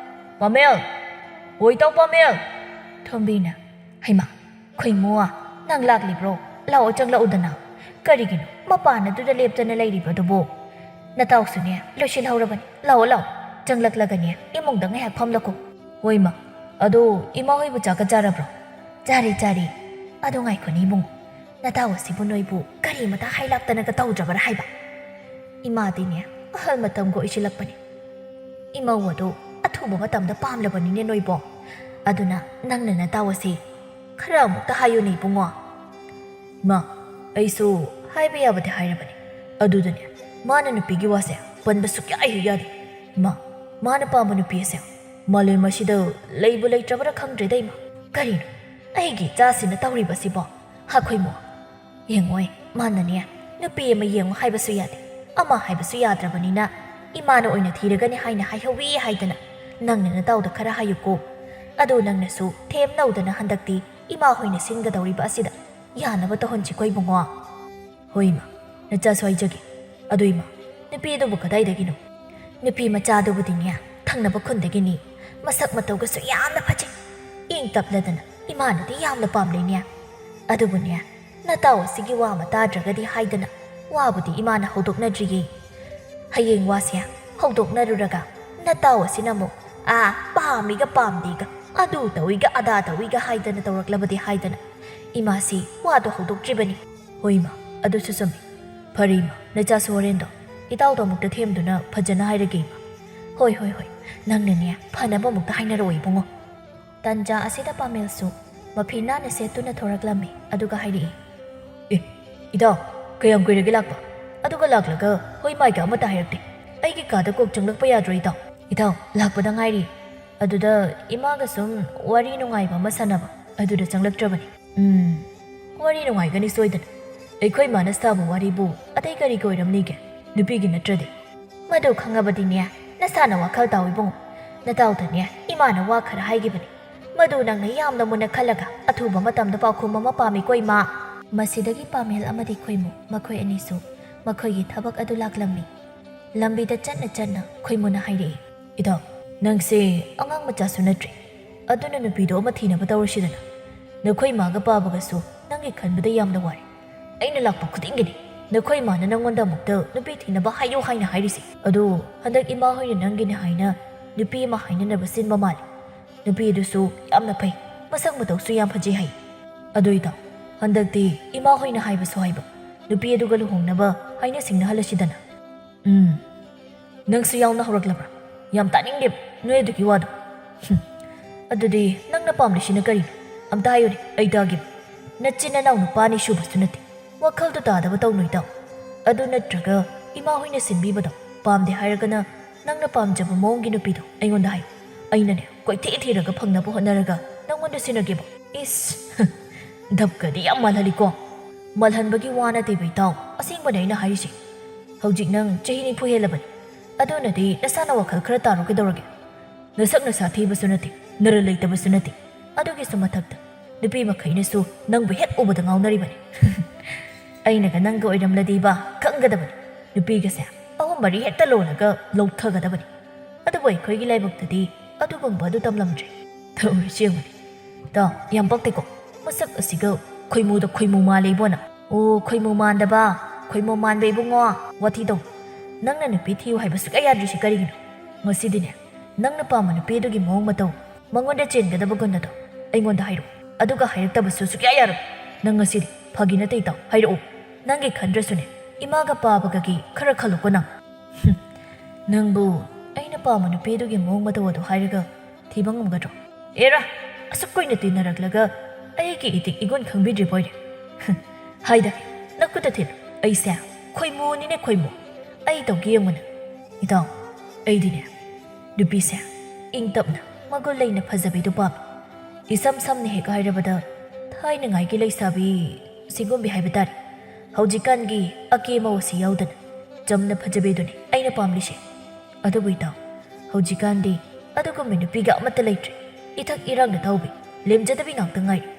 ꯄꯥꯃꯦꯜ! ꯑꯣꯏ ꯇꯥꯎ ꯄꯥꯃꯦꯜ!" ꯊꯣꯝꯕꯤꯅ, "ꯍꯩꯃꯥ, ꯈꯣꯏꯃꯨ, ꯅꯪ ꯂꯥꯛꯂꯤꯕ꯭ꯔꯣ? ꯂꯥꯛꯑꯣ, ꯆꯪꯂꯛꯎꯗꯅ꯫ ꯀꯔꯤꯒꯤꯅꯣ ꯃꯄꯥꯟ ꯑꯗꯨꯗ ꯂꯦꯞꯇꯅ ꯂꯩꯔꯤꯕꯗꯨꯕꯨ? ꯅꯇꯥꯎꯁꯨꯅꯦ ꯂꯣꯏꯁꯤꯜꯍꯧꯔꯕꯅꯤ꯫ ꯂꯥꯛꯑꯣ, ꯂꯥꯛꯑꯣ, ꯆꯪꯂꯛꯂꯒꯅꯦ ꯏꯃꯨꯡꯗ ꯉꯥꯏꯍꯥꯛ ꯐꯝꯂꯛꯈꯣ꯫ ꯍꯣꯏ ꯏꯃꯥ, ꯑꯗꯣ ꯏꯃꯥ ꯍꯣꯏꯕꯨ ꯆꯥꯛꯀ ꯆꯥꯔꯕ꯭ꯔꯣ?" "ꯆꯥꯔꯦ, ꯆꯥꯔꯦ꯫ ꯑꯗꯣ ꯉꯥꯏꯈꯣꯅꯦ ꯏꯕꯨꯡꯉꯣ, ꯅꯇꯥꯎ ꯑꯁꯤꯕꯨ ꯅꯣꯏꯕꯨ ꯀꯔꯤꯃꯇ ꯍꯥꯏꯂꯥꯛꯇꯅꯒ ꯇꯧꯗ꯭ꯔꯕꯔꯥ ꯍꯥꯏꯕ? ꯏꯃꯥꯗꯤꯅꯦ ꯑꯍꯜ ꯃꯇꯝꯒ ꯑꯣꯏꯁꯤꯜꯂꯛꯄꯅꯤ꯫ ꯏꯃꯧ ꯑꯗꯨ ꯑꯊꯨꯕ ꯃꯇꯝꯗ ꯄꯥꯝꯂꯕꯅꯤꯅꯦ ꯅꯣꯏꯕꯣ꯫ ꯑꯗꯨꯅ ꯅꯪꯅ ꯅꯇꯥꯎ ꯑꯁꯤ ꯈꯔ ꯑꯃꯨꯛꯇ ꯍꯥꯏꯌꯨꯅꯦ ꯏꯕꯨꯡꯉꯣ꯫" "ꯏꯃꯥ, ꯑꯩꯁꯨ ꯍꯥꯏꯕ ꯌꯥꯕꯗꯤ ꯍꯥꯏꯔꯕꯅꯤ꯫ ꯑꯗꯨꯗꯅꯦ, ꯃꯥꯅ ꯅꯨꯄꯤꯒꯤ ꯋꯥꯁꯦ ꯄꯟꯕ ꯁꯨꯛꯌꯥ ꯍꯦꯛ ꯌꯥꯗꯦ꯫ ꯏꯃꯥ, ꯃꯥꯅ ꯄꯥꯝꯕ ꯅꯨꯄꯤ ꯑꯁꯦ ꯃꯥꯂꯦꯝ ꯑꯁꯤꯗ ꯂꯩꯕꯨ ꯂꯩꯇ꯭ꯔꯕ꯭ꯔꯥ ꯈꯪꯗ꯭ꯔꯦꯗ ꯏꯃꯥ꯫ ꯀꯔꯤꯅꯣ, ꯑꯩꯒꯤ ꯏꯆꯥꯁꯤꯅ ꯇꯧꯔꯤꯕꯁꯤꯕꯣ? ꯍꯥ ꯈꯣꯏꯃꯨ, ꯌꯦꯡꯉꯣꯏ, ꯃꯥꯅꯅꯦ ꯅꯨꯄꯤ ꯑꯃ ꯌꯦꯡꯉꯨ ꯍꯥꯏꯕꯁꯨ ꯌꯥꯗꯦ, ꯑꯃ ꯍꯥꯏꯕꯁꯨ ꯌꯥꯗ꯭ꯔꯕꯅꯤꯅ ꯏꯃꯥꯅ ꯑꯣꯏꯅ ꯊꯤꯔꯒꯅꯤ ꯍꯥꯏꯅ ꯍꯥꯏꯍꯧꯋꯤ ꯍꯥꯏꯗꯅ ꯅꯪꯅ ꯅꯇꯥꯎꯗ ꯈꯔ ꯍꯥꯏꯌꯨꯀꯣ꯫ ꯑꯗꯣ ꯅꯪꯅꯁꯨ ꯊꯦꯝꯅꯧꯗꯅ ꯍꯟꯗꯛꯇꯤ ꯏꯃꯥ ꯍꯣꯏꯅ ꯁꯤꯟꯒꯗꯧꯔꯤꯕ ꯑꯁꯤꯗ ꯌꯥꯅꯕ ꯇꯧꯍꯟꯁꯤꯀꯣ ꯏꯕꯨꯡꯉꯣ꯫" "ꯍꯣꯏ ꯏꯃꯥ, ꯅꯆꯥꯁꯨ ꯍꯥꯏꯖꯒꯦ꯫ ꯑꯗꯣ ꯏꯃꯥ, ꯅꯨꯄꯤꯗꯨꯕꯨ ꯀꯗꯥꯏꯗꯒꯤꯅꯣ?" "ꯅꯨꯄꯤ ꯃꯆꯥꯗꯨꯕꯨꯗꯤꯅꯦ ꯊꯪꯅꯕ ꯈꯨꯟꯗꯒꯤꯅꯤ꯫ ꯃꯁꯛ ꯃꯇꯧꯒꯁꯨ ꯌꯥꯝꯅ ꯐꯖꯩ꯫ ꯏꯪ ꯇꯞꯂꯗꯅ ꯏꯃꯥꯅꯗꯤ ꯌꯥꯝꯅ ꯄꯥꯝꯂꯩꯅꯦ꯫ ꯑꯗꯨꯕꯨꯅꯦ, ꯅꯇꯥꯎ ꯑꯁꯤꯒꯤ ꯋꯥ ꯑꯃ ꯇꯥꯗ꯭ꯔꯒꯗꯤ ꯍꯥꯏꯗꯅ ꯋꯥꯕꯨꯗꯤ ꯏꯃꯥꯅ ꯍꯧꯗꯣꯛꯅꯗ꯭ꯔꯤꯌꯦ꯫ ꯍꯌꯦꯡ ꯋꯥꯁꯦ ꯍꯧꯗꯣꯛꯅꯔꯨꯔꯒ ꯅꯇꯥꯎ ꯑꯁꯤꯅ ꯑꯃꯨꯛ ꯑꯥ ꯄꯥꯝꯃꯤꯒ ꯄꯥꯝꯗꯦꯒ, ꯑꯗꯨ ꯇꯧꯏꯒ ꯑꯗꯥ ꯇꯧꯏꯒ ꯍꯥꯏꯗꯅ ꯇꯧꯔꯛꯂꯕꯗꯤ ꯍꯥꯏꯗꯅ ꯏꯃꯥꯁꯤ ꯋꯥꯗꯣ ꯍꯧꯗꯣꯛꯇ꯭ꯔꯤꯕꯅꯤ꯫" "ꯍꯣꯏ ꯏꯃꯥ, ꯑꯗꯨꯁꯨ ꯆꯨꯝꯃꯤ꯫ ꯐꯔꯦ ꯏꯃꯥ, ꯅꯆꯥꯁꯨ ꯍꯣꯔꯦꯟꯗꯣ ꯏꯇꯥꯎꯗꯣ ꯑꯃꯨꯛꯇ ꯊꯦꯝꯗꯨꯅ ꯐꯖꯅ ꯍꯥꯏꯔꯒꯦ ꯏꯃꯥ꯫" "ꯍꯣꯏ, ꯍꯣꯏ, ꯍꯣꯏ, ꯅꯪꯅꯅꯦ ꯐꯅꯕ ꯑꯃꯨꯛꯇ ꯍꯥꯏꯅꯔꯛꯑꯣ ꯏꯕꯨꯡꯉꯣ꯫" ꯇꯟꯖꯥ ꯑꯁꯤꯗ ꯄꯥꯃꯦꯜꯁꯨ ꯃꯐꯤ ꯅꯥꯟꯅ ꯁꯦꯠꯇꯨꯅ ꯊꯣꯔꯛꯂꯝꯃꯤ꯫ ꯑꯗꯨꯒ ꯍꯥꯏꯔꯛꯏ, "ꯑꯦ, ꯏꯇꯥꯎ, ꯀꯌꯥꯝ ꯀꯨꯏꯔꯒꯦ ꯂꯥꯛꯄ? ꯑꯗꯨꯒ ꯂꯥꯛꯂꯒ ꯍꯣꯏ ꯃꯥꯏꯒ ꯑꯃꯠꯇ ꯍꯥꯏꯔꯛꯇꯦ꯫ ꯑꯩꯒꯤ ꯀꯥꯗ ꯀꯣꯛ ꯆꯪꯂꯛꯄ ꯌꯥꯗ꯭ꯔꯣ ꯏꯇꯥꯎ?" "ꯏꯇꯥꯎ, ꯂꯥꯛꯄꯗ ꯉꯥꯏꯔꯤ꯫ ꯑꯗꯨꯗ ꯏꯃꯥꯒ ꯁꯨꯝ ꯋꯥꯔꯤ ꯅꯨꯡꯉꯥꯏꯕ ꯑꯃ ꯁꯥꯟꯅꯕ, ꯑꯗꯨꯗ ꯆꯪꯂꯛꯇ꯭ꯔꯕꯅꯤ꯫" "ꯎꯝ, ꯋꯥꯔꯤ ꯅꯨꯡꯉꯥꯏꯒꯅꯤ ꯁꯣꯏꯗꯅ꯫ ꯑꯩꯈꯣꯏ ꯃꯥꯅ ꯁꯥꯕ ꯋꯥꯔꯤꯕꯨ ꯑꯇꯩ ꯀꯔꯤꯒꯤ ꯑꯣꯏꯔꯝꯅꯤꯒꯦ? ꯅꯨꯄꯤꯒꯤ ꯅꯠꯇ꯭ꯔꯗꯤ?" "ꯃꯗꯨ ꯈꯪꯉꯕꯗꯤꯅꯦ, ꯅꯁꯥꯅ ꯋꯥꯈꯜ ꯇꯥꯎ ꯏꯕꯨꯡꯉꯣ꯫ ꯅꯇꯥꯎꯗꯅꯦ ꯏꯃꯥꯅ ꯋꯥ ꯈꯔ ꯍꯥꯏꯈꯤꯕꯅꯤ꯫ ꯃꯗꯨ ꯅꯪꯅ ꯌꯥꯝꯅ ꯃꯨꯟꯅ ꯈꯜꯂꯒ ꯑꯊꯨꯕ ꯃꯇꯝꯗ ꯄꯥꯎꯈꯨꯝ ꯑꯃ ꯄꯥꯝꯃꯤꯀꯣ ꯏꯃꯥ꯫" ꯃꯁꯤꯗꯒꯤ ꯄꯥꯃꯦꯜ ꯑꯃꯗꯤ ꯈꯣꯏꯃꯨ ꯃꯈꯣꯏ ꯑꯅꯤꯁꯨ ꯃꯈꯣꯏꯒꯤ ꯊꯕꯛ ꯑꯗꯨ ꯂꯥꯛꯂꯝꯃꯤ꯫ ꯂꯝꯕꯤꯗ ꯆꯠꯅ ꯆꯠꯅ ꯈꯣꯏꯃꯨꯅ ꯍꯥꯏꯔꯛꯏ, "ꯏꯇꯥꯎ, ꯅꯪꯁꯦ ꯑꯉꯥꯡ ꯃꯆꯥꯁꯨ ꯅꯠꯇ꯭ꯔꯤ꯫ ꯑꯗꯨꯅ ꯅꯨꯄꯤꯗꯣ ꯑꯃ ꯊꯤꯅꯕ ꯇꯧꯔꯁꯤꯗꯅ꯫ ꯅꯈꯣꯏ ꯏꯃꯥꯒ ꯄꯥꯕꯒꯁꯨ ꯅꯪꯒꯤ ꯈꯟꯕꯗ ꯌꯥꯝꯅ ꯋꯥꯔꯦ꯫ ꯑꯩꯅ ꯂꯥꯛꯄ ꯈꯨꯗꯤꯡꯒꯤꯅꯤ ꯅꯈꯣꯏ ꯏꯃꯥꯅ ꯅꯪꯉꯣꯟꯗ ꯑꯃꯨꯛꯇ ꯅꯨꯄꯤ ꯊꯤꯅꯕ ꯍꯥꯏꯌꯨ ꯍꯥꯏꯅ ꯍꯥꯏꯔꯤꯁꯦ꯫ ꯑꯗꯣ ꯍꯟꯗꯛ ꯏꯃꯥ ꯍꯣꯏꯅ ꯅꯪꯒꯤꯅꯦ ꯍꯥꯏꯅ ꯅꯨꯄꯤ ꯑꯃ ꯍꯥꯏꯅꯅꯕ ꯁꯤꯟꯕ ꯃꯥꯜꯂꯦ꯫ ꯅꯨꯄꯤ ꯑꯗꯨꯁꯨ ꯌꯥꯝꯅ ꯐꯩ, ꯃꯁꯛ ꯃꯇꯧꯁꯨ ꯌꯥꯝ ꯐꯖꯩ ꯍꯥꯏ꯫ ꯑꯗꯨ ꯏꯇꯥꯎ, ꯍꯟꯗꯛꯇꯤ ꯏꯃꯥ ꯍꯣꯏꯅ ꯍꯥꯏꯕꯁꯨ ꯍꯥꯏꯕ, ꯅꯨꯄꯤ ꯑꯗꯨꯒ ꯂꯨꯍꯣꯡꯅꯕ ꯍꯥꯏꯅ ꯁꯤꯡꯅꯍꯜꯂꯁꯤꯗꯅ꯫" "ꯎꯝ, ꯅꯪꯁꯨ ꯌꯥꯎꯅ ꯍꯧꯔꯛꯂꯕ꯭ꯔꯥ? ꯌꯥꯝ ꯇꯥꯅꯤꯡꯗꯦꯕ ꯅꯣꯏ ꯑꯗꯨꯒꯤ ꯋꯥꯗꯣ꯫ ꯍꯨꯝ, ꯑꯗꯨꯗꯤ ꯅꯪꯅ ꯄꯥꯝꯂꯤꯁꯤꯅ ꯀꯔꯤꯅꯣ? ꯑꯝꯇ ꯍꯥꯏꯌꯨꯅꯦ, ꯑꯩ ꯇꯥꯒꯦꯕ꯫ ꯅꯆꯤꯟ ꯅꯅꯥꯎ ꯅꯨꯄꯥ ꯑꯅꯤ ꯁꯨꯕꯁꯨ ꯅꯠꯇꯦ꯫ ꯋꯥꯈꯜꯗꯣ ꯇꯥꯗꯕ ꯇꯧꯅꯨ ꯏꯇꯥꯎ꯫ ꯑꯗꯨ ꯅꯠꯇ꯭ꯔꯒ ꯏꯃꯥ ꯍꯣꯏꯅ ꯁꯤꯟꯕꯤꯕꯗꯣ ꯄꯥꯝꯗꯦ ꯍꯥꯏꯔꯒꯅ ꯅꯪꯅ ꯄꯥꯝꯖꯕ ꯃꯑꯣꯡꯒꯤ ꯅꯨꯄꯤꯗꯣ ꯑꯩꯉꯣꯟꯗ ꯍꯥꯏꯌꯨ꯫ ꯑꯩꯅꯅꯦ ꯀꯣꯏꯊꯤ ꯊꯤꯔꯒ ꯐꯪꯅꯕ ꯍꯣꯠꯅꯔꯒ ꯅꯪꯉꯣꯟꯗ ꯁꯤꯟꯅꯒꯦꯕ꯫" "ꯏꯁ, ꯙꯞꯀꯗꯤ ꯌꯥꯝ ꯃꯥꯜꯍꯜꯂꯤꯀꯣ꯫" "ꯃꯥꯜꯍꯟꯕꯒꯤ ꯋꯥ ꯅꯠꯇꯦꯕ ꯏꯇꯥꯎ, ꯑꯁꯦꯡꯕꯅꯦ ꯑꯩꯅ ꯍꯥꯏꯔꯤꯁꯦ꯫ ꯍꯧꯖꯤꯛ ꯅꯪ ꯆꯍꯤ ꯅꯤꯐꯨ ꯍꯦꯜꯂꯕꯅꯤ꯫ ꯑꯗꯨꯅꯗꯤ ꯅꯁꯥꯅ ꯋꯥꯈꯜ ꯈꯔ ꯇꯥꯔꯣ ꯀꯩꯗꯧꯔꯒꯦ? ꯅꯁꯛ ꯅꯁꯥ ꯊꯤꯕꯁꯨ ꯅꯠꯇꯦ, ꯅꯔꯜ ꯂꯩꯇꯕꯁꯨ ꯅꯠꯇꯦ꯫ ꯑꯗꯨꯒꯤꯁꯨ ꯃꯊꯛꯇ ꯅꯨꯄꯤ ꯃꯈꯩꯅꯁꯨ ꯅꯪꯕꯨ ꯍꯦꯛ ꯎꯕꯗ ꯉꯥꯎꯅꯔꯤꯕꯅꯤ꯫" "ꯑꯩꯅꯒ ꯅꯪꯒ ꯑꯣꯏꯔꯝꯂꯗꯤꯕ ꯈꯪꯒꯗꯕꯅꯤ꯫ ꯅꯨꯄꯤꯒꯁꯦ ꯑꯍꯨꯝ ꯃꯔꯤ ꯍꯦꯛꯇ ꯂꯣꯜꯂꯒ ꯂꯧꯊꯒꯗꯕꯅꯤ꯫ ꯑꯗꯨꯕꯨ ꯑꯩꯈꯣꯏꯒꯤ ꯂꯥꯏꯕꯛꯇꯗꯤ ꯑꯗꯨꯒꯨꯝꯕ ꯑꯗꯨ ꯇꯝꯂꯝꯗ꯭ꯔꯦ꯫ ꯇꯧꯔꯤꯁꯤ ꯌꯦꯡꯉꯨꯅꯦ꯫ ꯇꯥꯎ, ꯌꯥꯝ ꯄꯛꯇꯦꯀꯣ꯫ ꯃꯁꯛ ꯑꯁꯤꯒ ꯈꯣꯏꯃꯨꯗ ꯈꯣꯏꯃꯨ ꯃꯥꯜꯂꯦ ꯏꯕꯣꯅ꯫" "ꯑꯣ, ꯈꯣꯏꯃꯨ ꯃꯥꯟꯗꯕ, ꯈꯣꯏꯃꯨ ꯃꯥꯟꯕ ꯏꯕꯨꯡꯉꯣ, ꯋꯥꯊꯤ ꯇꯧ꯫ ꯅꯪꯅ ꯅꯨꯄꯤ ꯊꯤꯌꯨ ꯍꯥꯏꯕ ꯁꯨꯛꯌꯥ ꯌꯥꯗ꯭ꯔꯤꯁꯤ ꯀꯔꯤꯒꯤꯅꯣ? ꯉꯁꯤꯗꯤꯅꯦ, ꯅꯪꯅ ꯄꯥꯝꯕ ꯅꯨꯄꯤ ꯑꯗꯨꯒꯤ ꯃꯑꯣꯡ ꯃꯇꯧ, ꯃꯉꯣꯟꯗ ꯆꯦꯟꯒꯗꯕ ꯒꯨꯟ ꯑꯗꯣ ꯑꯩꯉꯣꯟꯗ ꯍꯥꯏꯔꯛꯎ꯫ ꯑꯗꯨꯒ ꯍꯥꯏꯔꯛꯇꯕꯁꯨ ꯁꯨꯛꯌꯥ ꯌꯥꯔꯣꯏ꯫ ꯅꯪ ꯉꯁꯤꯗꯤ ꯐꯥꯒꯤ ꯅꯠꯇꯦ ꯏꯇꯥꯎ, ꯍꯥꯏꯔꯛꯎ꯫ ꯅꯪꯒꯤ ꯈꯟꯗ꯭ꯔꯁꯨꯅꯦ, ꯏꯃꯥꯒ ꯄꯥꯕꯒꯒꯤ ꯈꯔ ꯈꯜꯂꯨꯀꯣ ꯅꯪ꯫" "ꯍꯨꯝ, ꯅꯪꯕꯨ ꯑꯩꯅ ꯄꯥꯝꯕ ꯅꯨꯄꯤ ꯑꯗꯨꯒꯤ ꯃꯑꯣꯡ ꯃꯇꯧ ꯑꯗꯨ ꯍꯥꯏꯔꯒ ꯊꯤꯕ ꯉꯝꯒꯗ꯭ꯔꯣ?" "ꯑꯦꯔꯥ, ꯑꯁꯨꯛ ꯀꯨꯏꯅ ꯇꯤꯟꯅꯔꯛꯂꯒ ꯑꯩꯒꯤ ꯏꯇꯤꯛ ꯏꯒꯨꯟ ꯈꯪꯕꯤꯗ꯭ꯔꯤꯕꯣꯏꯔꯦ꯫ ꯍꯥꯏꯗ, ꯅꯈꯨꯠꯇ ꯊꯤꯜꯂꯨ꯫ ꯑꯩꯁꯦ ꯈꯣꯏꯃꯨꯅꯤꯅꯦ, ꯈꯣꯏꯃꯨ꯫ ꯑꯩ ꯇꯧꯒꯦ ꯌꯦꯡꯉꯨꯅꯦ꯫ ꯏꯇꯥꯎ, ꯑꯩꯗꯤꯅꯦ, ꯅꯨꯄꯤꯁꯦ ꯏꯪ ꯇꯞꯅ, ꯃꯒꯨꯟ ꯂꯩꯅ ꯐꯖꯕꯤꯗꯨ ꯄꯥꯝꯃꯤ꯫ ꯏꯁꯝ ꯁꯝꯅ ꯍꯦꯛ ꯍꯥꯏꯔꯕꯗ, ꯊꯥꯏꯅꯉꯥꯏꯒꯤ ꯂꯩꯁꯥꯕꯤ ꯁꯤꯒꯨꯝꯕꯤ ꯍꯥꯏꯕ ꯇꯥꯔꯦ꯫ ꯍꯧꯖꯤꯛꯀꯥꯟꯒꯤ ꯑꯀꯦ ꯑꯃꯧ ꯑꯁꯤ ꯌꯥꯎꯗꯅ, ꯆꯝꯅ ꯐꯖꯕꯤꯗꯨꯅꯤ ꯑꯩꯅ ꯄꯥꯝꯂꯤꯁꯦ꯫ ꯑꯗꯨꯕꯨ ꯏꯇꯥꯎ, ꯍꯧꯖꯤꯛꯀꯥꯟꯗꯤ ꯑꯗꯨꯒꯨꯝꯕ ꯅꯨꯄꯤꯒ ꯑꯃꯠꯇ ꯂꯩꯇ꯭ꯔꯦ꯫ ꯏꯊꯛ ꯏꯔꯥꯡꯅ ꯇꯧꯕꯤ, ꯂꯦꯝꯖꯗꯕꯤ ꯉꯥꯛꯇ ꯉꯥꯏꯔꯦ꯫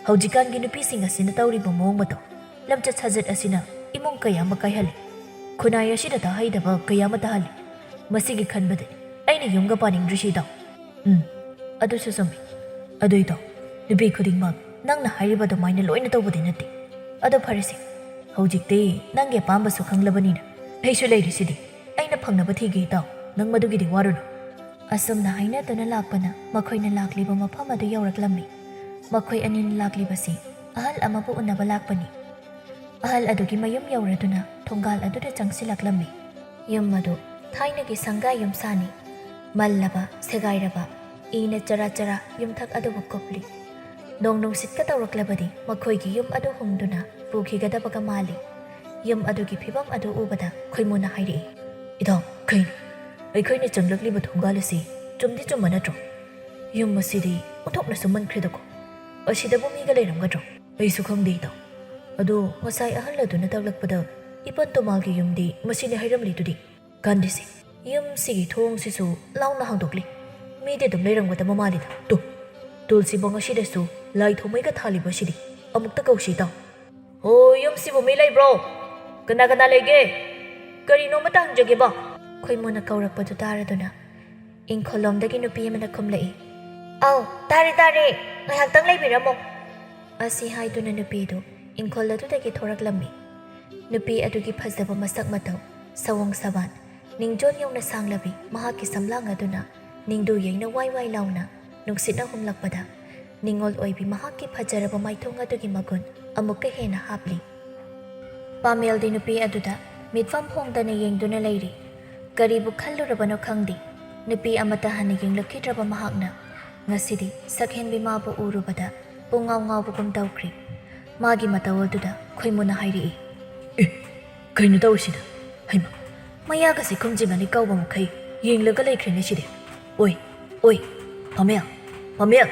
ꯍꯧꯖꯤꯛꯀꯥꯟꯒꯤ ꯅꯨꯄꯤꯁꯤꯡ ꯑꯁꯤꯅ ꯇꯧꯔꯤꯕ ꯃꯑꯣꯡ ꯃꯇꯧ, ꯂꯝꯆꯠ ꯁꯥꯖꯠ ꯑꯁꯤꯅ ꯏꯃꯨꯡ ꯀꯌꯥ ꯑꯃ ꯀꯥꯏꯍꯜꯂꯦ꯫ ꯈꯨꯟꯅꯥꯏ ꯑꯁꯤꯗ ꯇꯥꯍꯩꯗꯕ ꯀꯌꯥ ꯑꯃ ꯇꯥꯍꯜꯂꯦ꯫ ꯃꯁꯤꯒꯤ ꯈꯟꯕꯗꯅꯤ ꯑꯩꯅ ꯌꯨꯝꯒ ꯄꯥꯅꯤꯡꯗ꯭ꯔꯤꯁꯤ, ꯏꯇꯥꯎ꯫ ꯎꯝ, ꯑꯗꯨꯁꯨ ꯆꯨꯝꯃꯤ꯫ ꯑꯗꯨ ꯏꯇꯥꯎ, ꯅꯨꯄꯤ ꯈꯨꯗꯤꯡꯃꯛ ꯅꯪꯅ ꯍꯥꯏꯔꯤꯕ ꯑꯗꯨꯃꯥꯏꯅ ꯂꯣꯏꯅ ꯇꯧꯕꯗꯤ ꯅꯠꯇꯦ꯫ ꯑꯗꯣ ꯐꯔꯦꯁꯦ, ꯍꯧꯖꯤꯛꯇꯤ ꯅꯪꯒꯤ ꯑꯄꯥꯝꯕꯁꯨ ꯈꯪꯂꯕꯅꯤꯅ ꯑꯩꯁꯨ ꯂꯩꯔꯤꯁꯤꯗꯤ꯫ ꯑꯩꯅ ꯐꯪꯅꯕ ꯊꯤꯒꯦ ꯏꯇꯥꯎ, ꯅꯪ ꯃꯗꯨꯒꯤꯗꯤ ꯋꯥꯔꯨꯅꯨ꯫ ꯑꯁꯨꯝꯅ ꯍꯥꯏꯅꯗꯨꯅ ꯂꯥꯛꯄꯅ ꯃꯈꯣꯏꯅ ꯂꯥꯛꯂꯤꯕ ꯃꯐꯝ ꯑꯗꯨ ꯌꯧꯔꯛꯂꯝꯃꯤ꯫ ꯃꯈꯣꯏ ꯑꯅꯤꯅ ꯂꯥꯛꯂꯤꯕꯁꯤ ꯑꯍꯜ ꯑꯃꯕꯨ ꯎꯅꯕ ꯂꯥꯛꯄꯅꯤ꯫ ꯑꯍꯜ ꯑꯗꯨꯒꯤ ꯃꯌꯨꯝ ꯌꯧꯔꯗꯨꯅ ꯊꯣꯡꯒꯥꯜ ꯑꯗꯨꯗ ꯆꯪꯁꯤꯜꯂꯛꯂꯝꯃꯤ꯫ ꯌꯨꯝ ꯑꯗꯨ ꯊꯥꯏꯅꯒꯤ ꯁꯪꯒꯥ ꯌꯨꯝꯁꯥꯅꯤ꯫ ꯃꯜꯂꯕ, ꯁꯦꯒꯥꯏꯔꯕ, ꯏꯅ ꯆꯔꯥ ꯆꯔꯥ ꯌꯨꯝꯊꯛ ꯑꯗꯨꯕꯨ ꯀꯨꯞꯂꯤ꯫ ꯅꯣꯡ ꯅꯨꯡꯁꯤꯠꯀ ꯇꯧꯔꯛꯂꯕꯗꯤ ꯃꯈꯣꯏꯒꯤ ꯌꯨꯝ ꯑꯗꯨ ꯍꯨꯝꯗꯨꯅ ꯄꯨꯈꯤꯒꯗꯕꯒ ꯃꯥꯜꯂꯤ꯫ ꯌꯨꯝ ꯑꯗꯨꯒꯤ ꯐꯤꯕꯝ ꯑꯗꯨ ꯎꯕꯗ ꯈꯣꯏꯃꯨꯅ ꯍꯥꯏꯔꯛꯏ, "ꯏꯇꯥꯎ, ꯀꯩꯅꯣ? ꯑꯩꯈꯣꯏꯅ ꯆꯪꯂꯛꯂꯤꯕ ꯊꯣꯡꯒꯥꯜ ꯑꯁꯤ ꯆꯨꯝꯗꯤ ꯆꯨꯝꯕ ꯅꯠꯇ꯭ꯔꯣ? ꯌꯨꯝ ꯑꯁꯤꯗꯤ ꯑꯣꯟꯊꯣꯛꯅ ꯁꯨꯝꯃꯟꯈ꯭ꯔꯦꯗꯀꯣ꯫ ꯑꯁꯤꯗꯕꯨ ꯃꯤꯒ ꯂꯩꯔꯝꯒꯗ꯭ꯔꯣ?" "ꯑꯩꯁꯨ ꯈꯪꯗꯦ ꯏꯇꯥꯎ꯫ ꯑꯗꯣ ꯉꯁꯥꯏ ꯑꯍꯜ ꯑꯗꯨꯅ ꯇꯥꯛꯂꯛꯄꯗ ꯏꯄꯟ ꯇꯣꯃꯥꯜꯒꯤ ꯌꯨꯝꯗꯤ ꯃꯁꯤꯅꯤ ꯍꯥꯏꯔꯝꯂꯤꯗꯨꯗꯤ?" "ꯀꯥꯟꯗꯦꯁꯦ, ꯌꯨꯝꯁꯤꯒꯤ ꯊꯣꯡꯁꯤꯁꯨ ꯂꯥꯎꯅ ꯍꯥꯡꯗꯣꯛꯂꯤ꯫ ꯃꯤꯗꯤ ꯑꯗꯨꯝ ꯂꯩꯔꯝꯒꯗꯕ ꯃꯥꯜꯂꯤꯗ꯫ ꯇꯨ, ꯇꯨꯜꯁꯤꯕꯣꯡ ꯑꯁꯤꯗꯁꯨ ꯂꯥꯏ ꯊꯣꯡꯃꯩꯒ ꯊꯥꯜꯂꯤꯕꯁꯤꯗꯤ꯫ ꯑꯃꯨꯛꯇ ꯀꯧꯁꯤ ꯏꯇꯥꯎ꯫ ꯍꯣ, ꯌꯨꯝꯁꯤꯕꯨ ꯃꯤ ꯂꯩꯕ꯭ꯔꯣ? ꯀꯅꯥ ꯀꯅꯥ ꯂꯩꯒꯦ? ꯀꯔꯤꯅꯣ ꯑꯃꯇ ꯍꯪꯖꯒꯦꯕ?" ꯈꯣꯏꯃꯨꯅ ꯀꯧꯔꯛꯄꯗꯨ ꯇꯥꯔꯗꯨꯅ ꯏꯪꯈꯣꯜꯂꯣꯝꯗꯒꯤ ꯅꯨꯄꯤ ꯑꯃꯅ ꯈꯨꯝꯂꯛꯏ, "ꯑꯧ, ꯇꯥꯔꯦ, ꯇꯥꯔꯦ꯫ ꯉꯥꯏꯍꯥꯛꯇꯪ ꯂꯩꯕꯤꯔꯝꯃꯣ꯫" ꯑꯁꯤ ꯍꯥꯏꯗꯨꯅ ꯅꯨꯄꯤꯗꯨ ꯏꯪꯈꯣꯜ ꯑꯗꯨꯗꯒꯤ ꯊꯣꯔꯛꯂꯝꯃꯤ꯫ ꯅꯨꯄꯤ ꯑꯗꯨꯒꯤ ꯐꯖꯕ ꯃꯁꯛ ꯃꯇꯧ, ꯁꯑꯣꯡ ꯁꯥꯕꯥꯟ, ꯅꯤꯡꯖꯣꯟ ꯌꯧꯅ ꯁꯥꯡꯂꯕꯤ ꯃꯍꯥꯛꯀꯤ ꯁꯝꯂꯥꯡ ꯑꯗꯨꯅ ꯅꯤꯡꯗꯨ ꯌꯩꯅ ꯋꯥꯏ ꯋꯥꯏ ꯂꯥꯎꯅ ꯅꯨꯡꯁꯤꯠꯅ ꯍꯨꯝꯂꯛꯄꯗ, ꯅꯤꯡꯉꯣꯜ ꯑꯣꯏꯕꯤ ꯃꯍꯥꯛꯀꯤ ꯐꯖꯔꯕ ꯃꯥꯏꯊꯣꯡ ꯑꯗꯨꯒꯤ ꯃꯒꯨꯟ ꯑꯃꯨꯛꯀ ꯍꯦꯟꯅ ꯍꯥꯞꯂꯤ꯫ ꯄꯥꯃꯦꯜꯗꯤ ꯅꯨꯄꯤ ꯑꯗꯨꯗ ꯃꯤꯠꯐꯝ ꯍꯣꯡꯗꯅ ꯌꯦꯡꯗꯨꯅ ꯂꯩꯔꯤ꯫ ꯀꯔꯤꯕꯨ ꯈꯜꯂꯨꯔꯕꯅꯣ ꯈꯪꯗꯦ, ꯅꯨꯄꯤ ꯑꯃꯠꯇ ꯍꯟꯅ ꯌꯦꯡꯂꯛꯈꯤꯗ꯭ꯔꯕ ꯃꯍꯥꯛꯅ ꯉꯁꯤꯗꯤ ꯁꯛꯍꯦꯟꯕꯤ ꯃꯥꯕꯨ ꯎꯔꯨꯕꯗ ꯄꯨꯡꯉꯥꯎ ꯉꯥꯎꯕꯒꯨꯝ ꯇꯧꯈ꯭ꯔꯦ꯫ ꯃꯥꯒꯤ ꯃꯇꯧ ꯑꯗꯨꯗ ꯈꯣꯏꯃꯨꯅ ꯍꯥꯏꯔꯛꯏ, "ꯑꯦ, ꯀꯩꯅꯣ ꯇꯧꯔꯤꯁꯤꯅ? ꯍꯩꯃ, ꯃꯌꯥꯒꯁꯦ ꯈꯨꯝꯖꯤꯟꯒꯅꯤ ꯀꯧꯕ ꯃꯈꯩ ꯌꯦꯡꯂꯒ ꯂꯩꯈ꯭ꯔꯦꯅꯦ ꯁꯤꯗꯤ꯫ ꯑꯣꯏ, ꯑꯣꯏ, ꯄꯥꯃꯦꯜ, ꯄꯥꯃꯦꯜ!"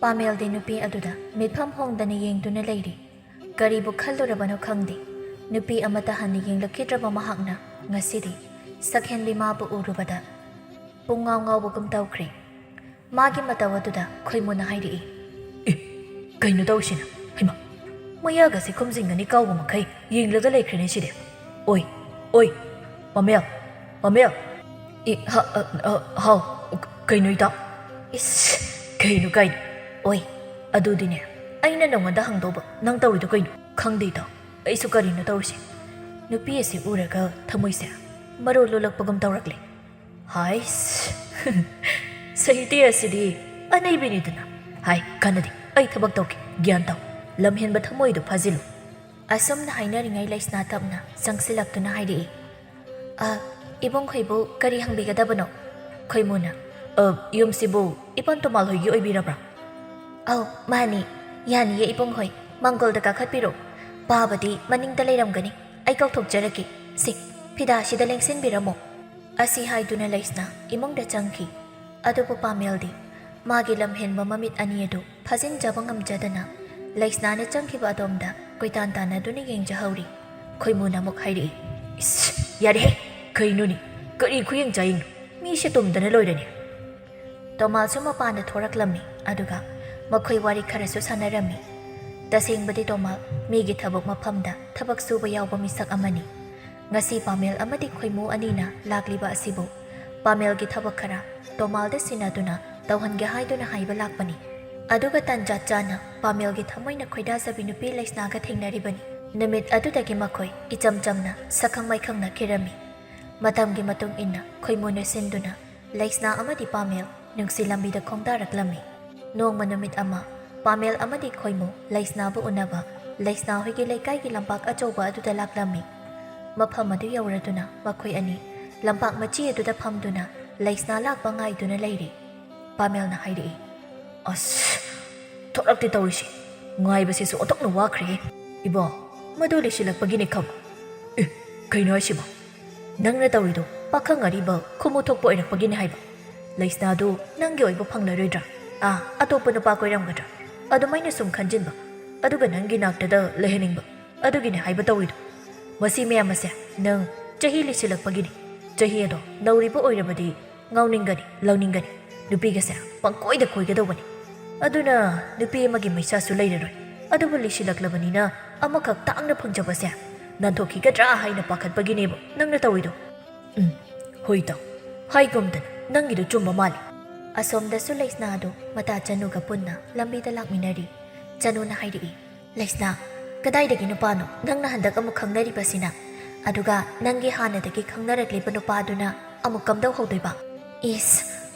ꯄꯥꯃꯦꯜꯗꯤ ꯅꯨꯄꯤ ꯑꯗꯨꯗ ꯃꯤꯠꯐꯝ ꯍꯣꯡꯗꯅ ꯌꯦꯡꯗꯨꯅ ꯂꯩꯔꯤ꯫ ꯀꯔꯤꯕꯨ ꯈꯜꯂꯨꯔꯕꯅꯣ ꯈꯪꯗꯦ, ꯅꯨꯄꯤ ꯑꯃꯠꯇ ꯍꯟꯅ ꯌꯦꯡꯂꯛꯈꯤꯗ꯭ꯔꯕ ꯃꯍꯥꯛꯅ ꯉꯁꯤꯗꯤ ꯁꯛꯍꯦꯟꯕꯤ ꯃꯥꯕꯨ ꯎꯔꯨꯕꯗ ꯄꯨꯡꯉꯥꯎ ꯉꯥꯎꯕꯒꯨꯝ ꯇꯧꯈ꯭ꯔꯦ꯫ ꯃꯥꯒꯤ ꯃꯇꯧ ꯑꯗꯨꯗ ꯈꯣꯏꯃꯨꯅ ꯍꯥꯏꯔꯛꯏ, "ꯑꯦ, ꯀꯩꯅꯣ ꯇꯧꯔꯤꯁꯤꯅ? ꯍꯩꯃ, ꯃꯌꯥꯒꯁꯦ ꯈꯨꯝꯖꯤꯟꯒꯅꯤ ꯀꯥꯎꯕ ꯃꯈꯩ ꯌꯦꯡꯂꯒ ꯂꯩꯈ꯭ꯔꯦꯅꯦ ꯁꯤꯗꯤ꯫ ꯑꯣꯏ, ꯑꯣꯏ, ꯄꯥꯃꯦꯜ, ꯄꯥꯃꯦꯜ!" "ꯑꯦ, ꯍ-, ꯑ, ꯑ, ꯍꯥꯎ, ꯀꯩꯅꯣ ꯏꯇꯥꯎ?" "ꯏꯁ, ꯀꯩꯅꯣ ꯀꯥꯏꯅ? ꯑꯣꯏ, ꯑꯗꯨꯗꯤꯅꯦ, ꯑꯩꯅ ꯅꯉꯣꯟꯗ ꯍꯪꯗꯧꯕ, ꯅꯪ ꯇꯧꯔꯤꯗꯣ ꯀꯩꯅꯣ?" "ꯈꯪꯗꯦ ꯏꯇꯥꯎ, ꯑꯩꯁꯨ ꯀꯔꯤꯅꯣ ꯇꯧꯔꯤꯁꯦ꯫ ꯅꯨꯄꯤ ꯑꯁꯤ ꯎꯔꯒ ꯊꯃꯣꯏꯁꯦ ꯃꯔꯣ ꯂꯣꯜꯂꯛꯄꯒꯨꯝ ꯇꯧꯔꯛꯂꯦ꯫ ꯍꯥꯏꯁ, ꯁꯍꯤꯇꯤ ꯑꯁꯤꯗꯤ ꯑꯅꯩꯕꯤꯅꯤꯗꯅ꯫ ꯍꯥꯏ, ꯀꯥꯟꯅꯗꯦ, ꯑꯩ ꯊꯕꯛ ꯇꯧꯒꯦ, ꯒ꯭ꯌꯥꯟ ꯇꯥꯎ, ꯂꯝꯍꯦꯟꯕ ꯊꯃꯣꯏꯗꯨ ꯐꯥꯖꯤꯜꯂꯨ꯫" ꯑꯁꯨꯝꯅ ꯍꯥꯏꯅꯔꯤꯉꯩ ꯂꯩꯁꯅꯥ ꯇꯞꯅ ꯆꯪꯁꯤꯜꯂꯛꯇꯨꯅ ꯍꯥꯏꯔꯛꯏ, "ꯑ, ꯏꯕꯨꯡ ꯈꯣꯏꯕꯨ ꯀꯔꯤ ꯍꯪꯕꯤꯒꯗꯕꯅꯣ?" ꯈꯣꯏꯃꯨꯅ, "ꯑ, ꯌꯨꯝꯁꯤꯕꯨ ꯏꯄꯟ ꯇꯣꯃꯥꯜ ꯍꯣꯏꯒꯤ ꯑꯣꯏꯕꯤꯔꯕ꯭ꯔꯥ?" "ꯑꯧ, ꯃꯥꯅꯤ꯫ ꯌꯥꯅꯤꯌꯦ ꯏꯕꯨꯡ ꯍꯣꯏ, ꯃꯥꯡꯒꯣꯜꯗ ꯀꯥꯈꯠꯄꯤꯔꯣ꯫ ꯄꯥꯕꯗꯤ ꯃꯅꯤꯡꯗ ꯂꯩꯔꯝꯒꯅꯤ, ꯑꯩ ꯀꯧꯊꯣꯛꯆꯔꯛꯀꯦ꯫ ꯁꯤ, ꯐꯤꯗꯥꯁꯤꯗ ꯂꯦꯡꯁꯤꯟꯕꯤꯔꯝꯃꯣ꯫" ꯑꯁꯤ ꯍꯥꯏꯗꯨꯅ ꯂꯩꯁꯅꯥ ꯏꯃꯨꯡꯗ ꯆꯪꯈꯤ꯫ ꯑꯗꯨꯕꯨ ꯄꯥꯃꯦꯜꯗꯤ ꯃꯥꯒꯤ ꯂꯝꯍꯦꯟꯕ ꯃꯃꯤꯠ ꯑꯅꯤ ꯑꯗꯨ ꯐꯥꯖꯤꯟꯖꯕ ꯉꯝꯖꯗꯅ ꯂꯩꯁꯅꯥꯅ ꯆꯪꯈꯤꯕ ꯑꯗꯣꯝꯗ ꯀꯣꯏꯇꯥꯟ ꯇꯥꯟꯅꯗꯨꯅ ꯌꯦꯡꯖꯍꯧꯔꯤ꯫ ꯈꯣꯏꯃꯨꯅ ꯑꯃꯨꯛ ꯍꯥꯏꯔꯛꯏ, "ꯏꯁ, ꯌꯥꯔꯦꯍꯦ! ꯀꯩꯅꯣꯅꯦ? ꯀꯔꯤ ꯈꯨꯌꯦꯡ ꯆꯥꯌꯦꯡꯅꯣ? ꯃꯤꯁꯦ ꯇꯨꯝꯗꯅ ꯂꯣꯏꯔꯅꯤ꯫" ꯇꯣꯃꯥꯜꯁꯨ ꯃꯄꯥꯟꯗ ꯊꯣꯔꯛꯂꯝꯃꯤ, ꯑꯗꯨꯒ ꯃꯈꯣꯏ ꯋꯥꯔꯤ ꯈꯔꯁꯨ ꯁꯥꯟꯅꯔꯝꯃꯤ꯫ ꯇꯁꯦꯡꯕꯗꯤ ꯇꯣꯃꯥꯜ ꯃꯤꯒꯤ ꯊꯕꯛ ꯃꯐꯝꯗ ꯊꯕꯛ ꯁꯨꯕ ꯌꯥꯎꯕ ꯃꯤꯁꯛ ꯑꯃꯅꯤ꯫ ꯉꯁꯤ ꯄꯥꯃꯦꯜ ꯑꯃꯗꯤ ꯈꯣꯏꯃꯨ ꯑꯅꯤꯅ ꯂꯥꯛꯂꯤꯕ ꯑꯁꯤꯕꯨ ꯄꯥꯃꯦꯜꯒꯤ ꯊꯕꯛ ꯈꯔ ꯇꯣꯃꯥꯜꯗ ꯁꯤꯟꯅꯗꯨꯅ ꯇꯧꯍꯟꯒꯦ ꯍꯥꯏꯗꯨꯅ ꯍꯥꯏꯕ ꯂꯥꯛꯄꯅꯤ꯫ ꯑꯗꯨꯒ ꯇꯟꯖꯥ ꯆꯥꯅ ꯄꯥꯃꯦꯜꯒꯤ ꯊꯃꯣꯏꯅ ꯈꯣꯏꯗꯥꯖꯕꯤ ꯅꯨꯄꯤ ꯂꯩꯁꯅꯥꯒ ꯊꯦꯡꯅꯔꯤꯕꯅꯤ꯫ ꯅꯨꯃꯤꯠ ꯑꯗꯨꯗꯒꯤ ꯃꯈꯣꯏ ꯏꯆꯝ ꯆꯝꯅ ꯁꯛꯈꯪ ꯃꯥꯏꯈꯪꯅꯈꯤꯔꯝꯃꯤ꯫ ꯃꯇꯝꯒꯤ ꯃꯇꯨꯡ ꯏꯟꯅ ꯈꯣꯏꯃꯨꯅ ꯁꯤꯟꯗꯨꯅ ꯂꯩꯁꯅꯥ ꯑꯃꯗꯤ ꯄꯥꯃꯦꯜ ꯅꯨꯡꯁꯤ ꯂꯝꯕꯤꯗ ꯈꯣꯡꯗꯥꯔꯛꯂꯝꯃꯤ꯫ ꯅꯣꯡꯃ ꯅꯨꯃꯤꯠ ꯑꯃ ꯄꯥꯃꯦꯜ ꯑꯃꯗꯤ ꯈꯣꯏꯃꯨ ꯂꯩꯁꯅꯥꯕꯨ ꯎꯅꯕ ꯂꯩꯁꯅꯥ ꯍꯣꯏꯒꯤ ꯂꯩꯀꯥꯏꯒꯤ ꯂꯝꯄꯥꯛ ꯑꯆꯧꯕ ꯑꯗꯨꯗ ꯂꯥꯛꯂꯝꯃꯤ꯫ ꯃꯐꯝ ꯑꯗꯨ ꯌꯧꯔꯗꯨꯅ ꯃꯈꯣꯏ ꯑꯅꯤ ꯂꯝꯄꯥꯛ ꯃꯆꯤ ꯑꯗꯨꯗ ꯐꯝꯗꯨꯅ ꯂꯩꯁꯅꯥ ꯂꯥꯛꯄ ꯉꯥꯏꯗꯨꯅ ꯂꯩꯔꯤ꯫ ꯄꯥꯃꯦꯜꯅ ꯍꯥꯏꯔꯛꯏ, ꯑꯁ, ꯊꯣꯔꯛꯇꯦ ꯇꯧꯔꯤꯁꯤ꯫ ꯉꯥꯏꯕꯁꯤꯁꯨ ꯑꯣꯟꯊꯣꯛꯅ ꯋꯥꯈ꯭ꯔꯦ꯫ ꯏꯕꯣ, ꯃꯗꯨ ꯂꯤꯁꯤꯜꯂꯛꯄꯒꯤꯅꯤ ꯈꯪ꯫ ꯑꯦ, ꯀꯩꯅꯣ ꯍꯥꯏꯁꯤꯕꯣ? ꯅꯪꯅ ꯇꯧꯔꯤꯗꯣ ꯄꯥꯈꯪ ꯑꯔꯤꯕ ꯈꯨꯃꯨ ꯊꯣꯛꯄ ꯑꯣꯏꯔꯛꯄꯒꯤꯅꯤ ꯍꯥꯏꯕ꯫ ꯂꯩꯁꯅꯥꯗꯨ ꯅꯪꯒꯤ ꯑꯣꯏꯕ ꯐꯪꯂꯔꯣꯏꯗ꯭ꯔꯥ? ꯑꯥ, ꯑꯇꯣꯞꯄ ꯅꯨꯄꯥ ꯀꯣꯏꯔꯝꯒꯗ꯭ꯔꯥ? ꯑꯗꯨꯃꯥꯏꯅ ꯁꯨꯝ ꯈꯟꯖꯤꯟꯕ, ꯑꯗꯨꯒ ꯅꯪꯒꯤ ꯅꯥꯛꯇꯗ ꯂꯩꯍꯟꯅꯤꯡꯕ, ꯑꯗꯨꯒꯤꯅꯤ ꯍꯥꯏꯕ ꯇꯧꯔꯤꯗꯣ꯫ ꯃꯁꯤ ꯃꯌꯥꯝ ꯑꯁꯦ ꯅꯪ ꯆꯍꯤ ꯂꯤꯁꯤꯜꯂꯛꯄꯒꯤꯅꯤ꯫ ꯆꯍꯤ ꯑꯗꯣ ꯅꯧꯔꯤꯕ ꯑꯣꯏꯔꯕꯗꯤ ꯉꯥꯎꯅꯤꯡꯒꯅꯤ, ꯂꯧꯅꯤꯡꯒꯅꯤ, ꯅꯨꯄꯤꯒꯁꯦ ꯄꯪꯀꯣꯏꯗ ꯀꯣꯏꯒꯗꯧꯕꯅꯤ꯫ ꯑꯗꯨꯅ ꯅꯨꯄꯤ ꯑꯃꯒꯤ ꯃꯩꯁꯥꯁꯨ ꯂꯩꯔꯔꯣꯏ꯫ ꯑꯗꯨꯕꯨ ꯂꯤꯁꯤꯜꯂꯛꯂꯕꯅꯤꯅ ꯑꯃꯈꯛ ꯇꯥꯡꯅ ꯐꯪꯖꯕꯁꯦ ꯅꯥꯟꯊꯣꯛꯈꯤꯒꯗ꯭ꯔꯥ ꯍꯥꯏꯅ ꯄꯥꯈꯠꯄꯒꯤꯅꯦꯕ ꯅꯪꯅ ꯇꯧꯔꯤꯗꯣ꯫ ꯎꯝ, ꯍꯣꯏ ꯏꯇꯥꯎ, ꯍꯥꯏꯒꯨꯝꯗꯅ ꯅꯪꯒꯤꯗꯣ ꯆꯨꯝꯕ ꯃꯥꯜꯂꯤ꯫ ꯑꯁꯣꯝꯗꯁꯨ ꯂꯩꯁꯅꯥ ꯑꯗꯨ ꯃꯇꯥ ꯆꯅꯨꯒ ꯄꯨꯟꯅ ꯂꯝꯕꯤꯗ ꯂꯥꯛꯃꯤꯟꯅꯔꯤ꯫ ꯆꯅꯨꯅ ꯍꯥꯏꯔꯛꯏ, "ꯂꯩꯁꯅꯥ, ꯀꯗꯥꯏꯗꯒꯤ ꯅꯨꯄꯥꯅꯣ ꯅꯪꯅ ꯍꯟꯗꯛ ꯑꯃꯨꯛ ꯈꯪꯅꯔꯤꯕꯁꯤꯅ? ꯑꯗꯨꯒ ꯅꯪꯒꯤ ꯍꯥꯟꯅꯗꯒꯤ ꯈꯪꯅꯔꯛꯂꯤꯕ ꯅꯨꯄꯥꯗꯨꯅ ꯑꯃꯨꯛ ꯀꯝꯗꯧꯍꯧꯗꯣꯏꯕ?" "ꯏꯁ,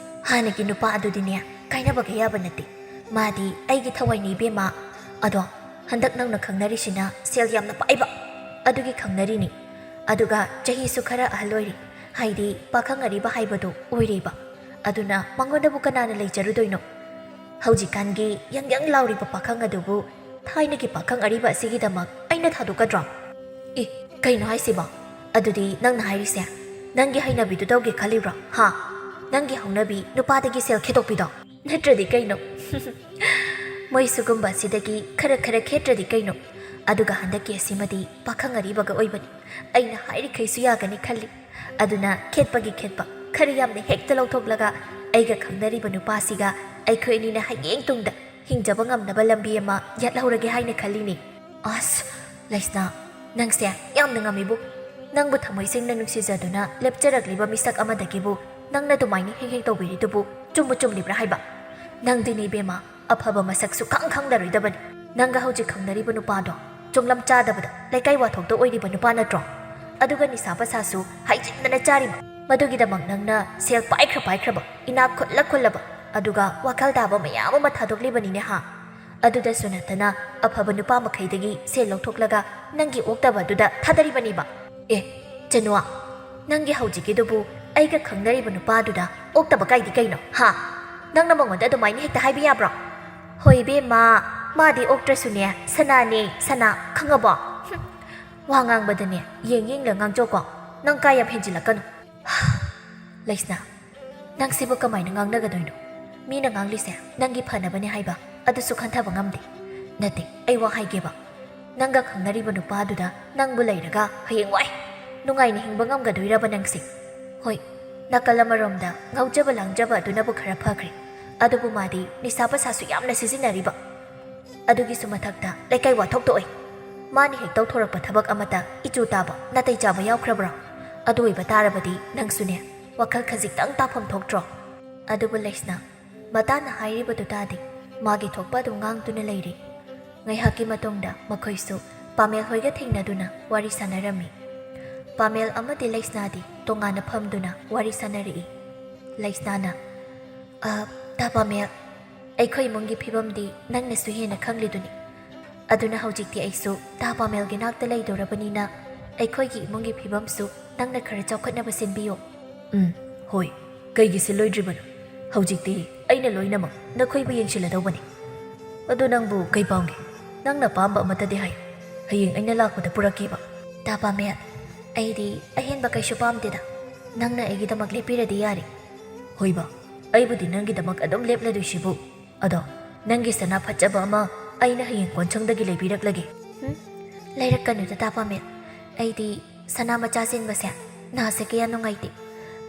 ꯍꯥꯟꯅꯒꯤ ꯅꯨꯄꯥ ꯑꯗꯨꯗꯤꯅꯦ, ꯀꯥꯏꯅꯕꯒ ꯌꯥꯕ ꯅꯠꯇꯦ꯫ ꯃꯥꯗꯤ ꯑꯩꯒꯤ ꯊꯋꯥꯏꯅꯤ ꯏꯕꯦꯝꯃ꯫ ꯑꯗꯣ ꯍꯟꯗꯛ ꯅꯪꯅ ꯈꯪꯅꯔꯤꯁꯤꯅ ꯁꯦꯜ ꯌꯥꯝꯅ ꯄꯥꯏꯕ, ꯑꯗꯨꯒꯤ ꯈꯪꯅꯔꯤꯅꯤ꯫ ꯑꯗꯨꯒ ꯆꯍꯤꯁꯨ ꯈꯔ ꯑꯍꯜ ꯑꯣꯏꯔꯤ, ꯍꯥꯏꯗꯤ ꯄꯥꯈꯪ ꯑꯔꯤꯕ ꯍꯥꯏꯕꯗꯣ ꯑꯣꯏꯔꯤꯕ꯫ ꯑꯗꯨꯅ ꯃꯉꯣꯟꯗꯕꯨ ꯀꯅꯥꯅ ꯂꯩꯖꯔꯨꯗꯣꯏꯅꯣ? ꯍꯧꯖꯤꯛꯀꯥꯟꯒꯤ ꯌꯪ ꯌꯪ ꯂꯥꯎꯔꯤꯕ ꯄꯥꯈꯪ ꯑꯗꯨꯕꯨ ꯊꯥꯏꯅꯒꯤ ꯄꯥꯈꯪ ꯑꯔꯤꯕ ꯑꯁꯤꯒꯤꯗꯃꯛ ꯑꯩꯅ ꯊꯥꯗꯣꯛꯀꯗ꯭ꯔꯣ?" "ꯑꯦ, ꯀꯩꯅꯣ ꯍꯥꯏꯁꯤꯕꯣ? ꯑꯗꯨꯗꯤ ꯅꯪꯅ ꯍꯥꯏꯔꯤꯁꯦ ꯅꯪꯒꯤ ꯍꯩꯅꯕꯤꯗꯨ ꯇꯧꯒꯦ ꯈꯜꯂꯤꯕ꯭ꯔꯣ? ꯍꯥ? ꯅꯪꯒꯤ ꯍꯧꯅꯕꯤ ꯅꯨꯄꯥꯗꯒꯤ ꯁꯦꯜ ꯈꯦꯠꯇꯣꯛꯄꯤꯗꯣ? ꯅꯠꯇ꯭ꯔꯗꯤ ꯀꯩꯅꯣ?" "ꯃꯣꯏ ꯁꯤꯒꯨꯝꯕ ꯑꯁꯤꯗꯒꯤ ꯈꯔ ꯈꯔ ꯈꯦꯠꯇ꯭ꯔꯗꯤ ꯀꯩꯅꯣ? ꯑꯗꯨꯒ ꯍꯟꯗꯛꯀꯤ ꯑꯁꯤꯃꯗꯤ ꯄꯥꯈꯪ ꯑꯔꯤꯕꯒ ꯑꯣꯏꯕꯅꯤ꯫ ꯑꯩꯅ ꯍꯥꯏꯔꯤꯈꯩꯁꯨ ꯌꯥꯒꯅꯤ ꯈꯜꯂꯤ꯫ ꯑꯗꯨꯅ ꯈꯦꯠꯄꯒꯤ ꯈꯦꯠꯄ ꯈꯔ ꯌꯥꯝꯅ ꯍꯦꯛꯇ ꯂꯧꯊꯣꯛꯂꯒ ꯑꯩꯒ ꯈꯪꯅꯔꯤꯕ ꯅꯨꯄꯥꯁꯤꯒ ꯑꯩꯈꯣꯏ ꯑꯅꯤꯅ ꯍꯌꯦꯡ ꯇꯨꯡꯗ ꯍꯤꯡꯖꯕ ꯉꯝꯅꯕ ꯂꯝꯕꯤ ꯑꯃ ꯌꯥꯠꯍꯧꯔꯒꯦ ꯍꯥꯏꯅ ꯈꯜꯂꯤꯅꯤ꯫" "ꯑꯁ, ꯂꯩꯁꯅꯥ, ꯅꯪꯁꯦ ꯌꯥꯝꯅ ꯉꯝꯃꯤꯕꯨ꯫ ꯅꯪꯕꯨ ꯊꯃꯣꯏ ꯁꯦꯡꯅ ꯅꯨꯡꯁꯤꯖꯗꯨꯅ ꯂꯦꯞꯆꯔꯛꯂꯤꯕ ꯃꯤꯁꯛ ꯑꯃꯗꯒꯤꯕꯨ ꯅꯪꯅ ꯑꯗꯨꯃꯥꯏꯅ ꯍꯦꯛ ꯍꯦꯛ ꯇꯧꯕꯤꯔꯤꯗꯨꯕꯨ ꯆꯨꯝꯕꯨ ꯆꯨꯝꯂꯤꯕ꯭ꯔꯥ ꯍꯥꯏꯕ? ꯅꯪꯗꯤꯅꯦ ꯏꯕꯦꯝꯃ, ꯑꯐꯕ ꯃꯁꯛꯁꯨ ꯈꯪ ꯈꯪꯂꯔꯣꯏꯗꯕꯅꯤ꯫ ꯅꯪꯒ ꯍꯧꯖꯤꯛ ꯈꯪꯅꯔꯤꯕ ꯅꯨꯄꯥꯗꯣ ꯆꯨꯡꯂꯝ ꯆꯥꯗꯕꯗ ꯂꯩꯀꯥꯏ ꯋꯥꯊꯣꯛꯇ ꯑꯣꯏꯔꯤꯕ ꯅꯨꯄꯥ ꯅꯠꯇ꯭ꯔꯣ? ꯑꯗꯨꯒ ꯅꯤꯁꯥ ꯄꯁꯥꯁꯨ ꯍꯩꯖꯤꯟꯗꯅ ꯆꯥꯔꯤꯕ꯫ ꯃꯗꯨꯒꯤꯗꯃꯛ ꯅꯪꯅ ꯁꯦꯜ ꯄꯥꯏꯈ꯭ꯔ ꯄꯥꯏꯈ꯭ꯔꯕ, ꯏꯅꯥꯛ ꯈꯨꯠꯂ ꯈꯨꯜꯂꯕ, ꯑꯗꯨꯒ ꯋꯥꯈꯜ ꯇꯥꯕ ꯃꯌꯥꯝ ꯑꯃ ꯊꯥꯗꯣꯛꯂꯤꯕꯅꯤꯅꯦ ꯍꯥ? ꯑꯗꯨꯗꯁꯨ ꯅꯠꯇꯅ ꯑꯐꯕ ꯅꯨꯄꯥ ꯃꯈꯩꯗꯒꯤ ꯁꯦꯜ ꯂꯧꯊꯣꯛꯂꯒ ꯅꯪꯒꯤ ꯑꯣꯛꯇꯕ ꯑꯗꯨꯗ ꯊꯥꯗꯔꯤꯕꯅꯤꯕ꯫ ꯑꯦ, ꯆꯅꯨꯋꯥ, ꯅꯪꯒꯤ ꯍꯧꯖꯤꯛꯀꯤꯗꯨꯕꯨ ꯑꯩꯒ ꯈꯪꯅꯔꯤꯕ ꯅꯨꯄꯥꯗꯨꯗ ꯑꯣꯛꯇꯕ ꯀꯥꯏꯗꯤ ꯀꯩꯅꯣ ꯍꯥ?" ꯅꯪꯅ ꯃꯉꯣꯟꯗ ꯑꯗꯨꯃꯥꯏꯅ ꯍꯦꯛꯇ ꯍꯥꯏꯕ ꯌꯥꯕ꯭ꯔꯣ? ꯍꯣꯏ ꯏꯕꯦꯝꯃ, ꯃꯥꯗꯤ ꯑꯣꯛꯇ꯭ꯔꯁꯨꯅꯦ, ꯁꯅꯥꯅꯦ, ꯁꯅꯥ, ꯈꯪꯉꯕꯣ? ꯍꯨꯝ, ꯋꯥ ꯉꯥꯡꯕꯗꯅꯦ ꯌꯦꯡ ꯌꯦꯡꯂ ꯉꯥꯡꯖꯧꯀꯣ꯫ ꯅꯪ ꯀꯥ ꯌꯥꯝ ꯍꯦꯟꯖꯤꯜꯂꯛꯀꯅꯨ꯫ ꯂꯩꯁꯅꯥ, ꯅꯪꯁꯤꯕꯨ ꯀꯃꯥꯏꯅ ꯉꯥꯡꯅꯒꯗꯣꯏꯅꯣ? ꯃꯤꯅ ꯉꯥꯡꯂꯤꯁꯦ ꯅꯪꯒꯤ ꯐꯅꯕꯅꯦ ꯍꯥꯏꯕ ꯑꯗꯨꯁꯨ ꯈꯟꯊꯕ ꯉꯝꯗꯦ꯫ ꯅꯠꯇꯦ, ꯑꯩ ꯋꯥ ꯍꯥꯏꯒꯦꯕ꯫ ꯅꯪꯒ ꯈꯪꯅꯔꯤꯕ ꯅꯨꯄꯥꯗꯨꯗ ꯅꯪꯕꯨ ꯂꯩꯔꯒ ꯍꯌꯦꯡꯋꯥꯏ ꯅꯨꯡꯉꯥꯏꯅ ꯍꯤꯡꯕ ꯉꯝꯒꯗꯣꯏꯔꯕ ꯅꯪꯁꯦ? ꯍꯣꯏ, ꯅꯥꯀꯜ ꯑꯃꯔꯣꯝꯗ ꯉꯥꯎꯖꯕ ꯂꯥꯡꯖꯕ ꯑꯗꯨꯅꯕꯨ ꯈꯔ ꯐꯈ꯭ꯔꯦ꯫ ꯑꯗꯨꯕꯨ ꯃꯥꯗꯤ ꯅꯤꯁꯥ ꯄꯁꯥꯁꯨ ꯌꯥꯝꯅ ꯁꯤꯖꯤꯟꯅꯔꯤꯕ꯫ ꯑꯗꯨꯒꯤꯁꯨ ꯃꯊꯛꯇ ꯂꯩꯀꯥꯏ ꯋꯥ ꯊꯣꯛꯇꯣꯛꯑꯣꯏ꯫ ꯃꯥꯅ ꯍꯦꯛ ꯇꯧꯊꯣꯔꯛꯄ ꯊꯕꯛ ꯑꯃꯇ ꯏꯆꯨ ꯇꯥꯕ, ꯅꯥꯇꯩ ꯆꯥꯕ ꯌꯥꯎꯈ꯭ꯔꯕ꯭ꯔꯥ? ꯑꯗꯨ ꯑꯣꯏꯕ ꯇꯥꯔꯕꯗꯤ ꯅꯪꯁꯨꯅꯦ, ꯋꯥꯈꯜ ꯈꯖꯤꯛꯇꯪ ꯇꯥꯐꯝ ꯊꯣꯛꯇ꯭ꯔꯣ? ꯑꯗꯨꯕꯨ ꯂꯩꯁꯅꯥ, ꯃꯇꯥꯅ ꯍꯥꯏꯔꯤꯕꯗꯨ ꯇꯥꯗꯦ꯫ ꯃꯥꯒꯤ ꯊꯣꯛꯄ ꯑꯗꯨꯝ ꯉꯥꯡꯗꯨꯅ ꯂꯩꯔꯤ꯫ ꯉꯥꯏꯍꯥꯛꯀꯤ ꯃꯇꯨꯡꯗ ꯃꯈꯣꯏꯁꯨ ꯄꯥꯃꯦꯜ ꯍꯣꯏꯒ ꯊꯦꯡꯅꯗꯨꯅ ꯋꯥꯔꯤ ꯁꯥꯟꯅꯔꯝꯃꯤ꯫ ꯄꯥꯃꯦꯜ ꯑꯃꯗꯤ ꯂꯩꯁꯅꯥꯗꯤ ꯇꯣꯉꯥꯟꯅ ꯐꯝꯗꯨꯅ ꯋꯥꯔꯤ ꯁꯥꯟꯅꯔꯛꯏ꯫ ꯂꯩꯁꯅꯥꯅ, "ꯑ, ꯇꯥ ꯄꯥꯃꯦꯜ, ꯑꯩꯈꯣꯏ ꯏꯃꯨꯡꯒꯤ ꯐꯤꯕꯝꯗꯤ ꯅꯪꯅꯁꯨ ꯍꯦꯟꯅ ꯈꯪꯂꯤꯗꯨꯅꯤ꯫ ꯑꯗꯨꯅ ꯍꯧꯖꯤꯛꯇꯤ ꯑꯩꯁꯨ ꯇꯥ ꯄꯥꯃꯦꯜꯒꯤ ꯅꯥꯛꯇ ꯂꯩꯗꯧꯔꯕꯅꯤꯅ ꯑꯩꯈꯣꯏꯒꯤ ꯏꯃꯨꯡꯒꯤ ꯐꯤꯕꯝꯁꯨ ꯅꯪꯅ ꯈꯔ ꯆꯥꯎꯈꯠꯅꯕ ꯁꯤꯟꯕꯤꯌꯨ꯫" "ꯎꯝ, ꯍꯣꯏ, ꯀꯩꯒꯤ ꯁꯤꯜꯂꯣꯏꯗ꯭ꯔꯤꯕꯅꯣ? ꯍꯧꯖꯤꯛꯇꯤ ꯑꯩꯅ ꯂꯣꯏꯅꯃꯛ ꯅꯈꯣꯏꯕꯨ ꯌꯦꯡꯁꯤꯜꯂꯗꯧꯕꯅꯤ꯫ ꯑꯗꯨ ꯅꯪꯕꯨ ꯀꯩ ꯄꯥꯝꯒꯦ? ꯅꯪꯅ ꯑꯄꯥꯝꯕ ꯑꯃꯠꯇꯗꯤ ꯍꯥꯏꯌꯨ, ꯍꯌꯦꯡ ꯑꯩꯅ ꯂꯥꯛꯄꯗ ꯄꯨꯔꯛꯀꯦꯕ꯫" "ꯇꯥ ꯄꯥꯃꯦꯜ, ꯑꯩꯗꯤ ꯑꯍꯦꯟꯕ ꯀꯩꯁꯨ ꯄꯥꯝꯗꯦꯗ꯫ ꯅꯪꯅ ꯑꯩꯒꯤꯗꯃꯛ ꯂꯦꯞꯄꯤꯔꯗꯤ ꯌꯥꯔꯦ꯫" "ꯍꯣꯏꯕ, ꯑꯩꯕꯨꯗꯤ ꯅꯪꯒꯤꯗꯃꯛ ꯑꯗꯨꯝ ꯂꯦꯞꯂꯗꯣꯏꯁꯤꯕꯨ꯫ ꯑꯗꯣ, ꯅꯪꯒꯤ ꯁꯅꯥ ꯐꯖꯕ ꯑꯃ ꯑꯩꯅ ꯍꯌꯦꯡ ꯀꯣꯟꯁꯪꯗꯒꯤ ꯂꯩꯕꯤꯔꯛꯂꯒꯦ꯫" "ꯍꯨꯝ, ꯂꯩꯔꯛꯀꯅꯨꯗ ꯇꯥ ꯄꯥꯃꯦꯜ꯫ ꯑꯩꯗꯤ ꯁꯅꯥ ꯃꯆꯥ ꯆꯦꯟꯕꯁꯦ ꯅꯥꯁꯦ ꯀꯌꯥ ꯅꯨꯡꯉꯥꯏꯇꯦ꯫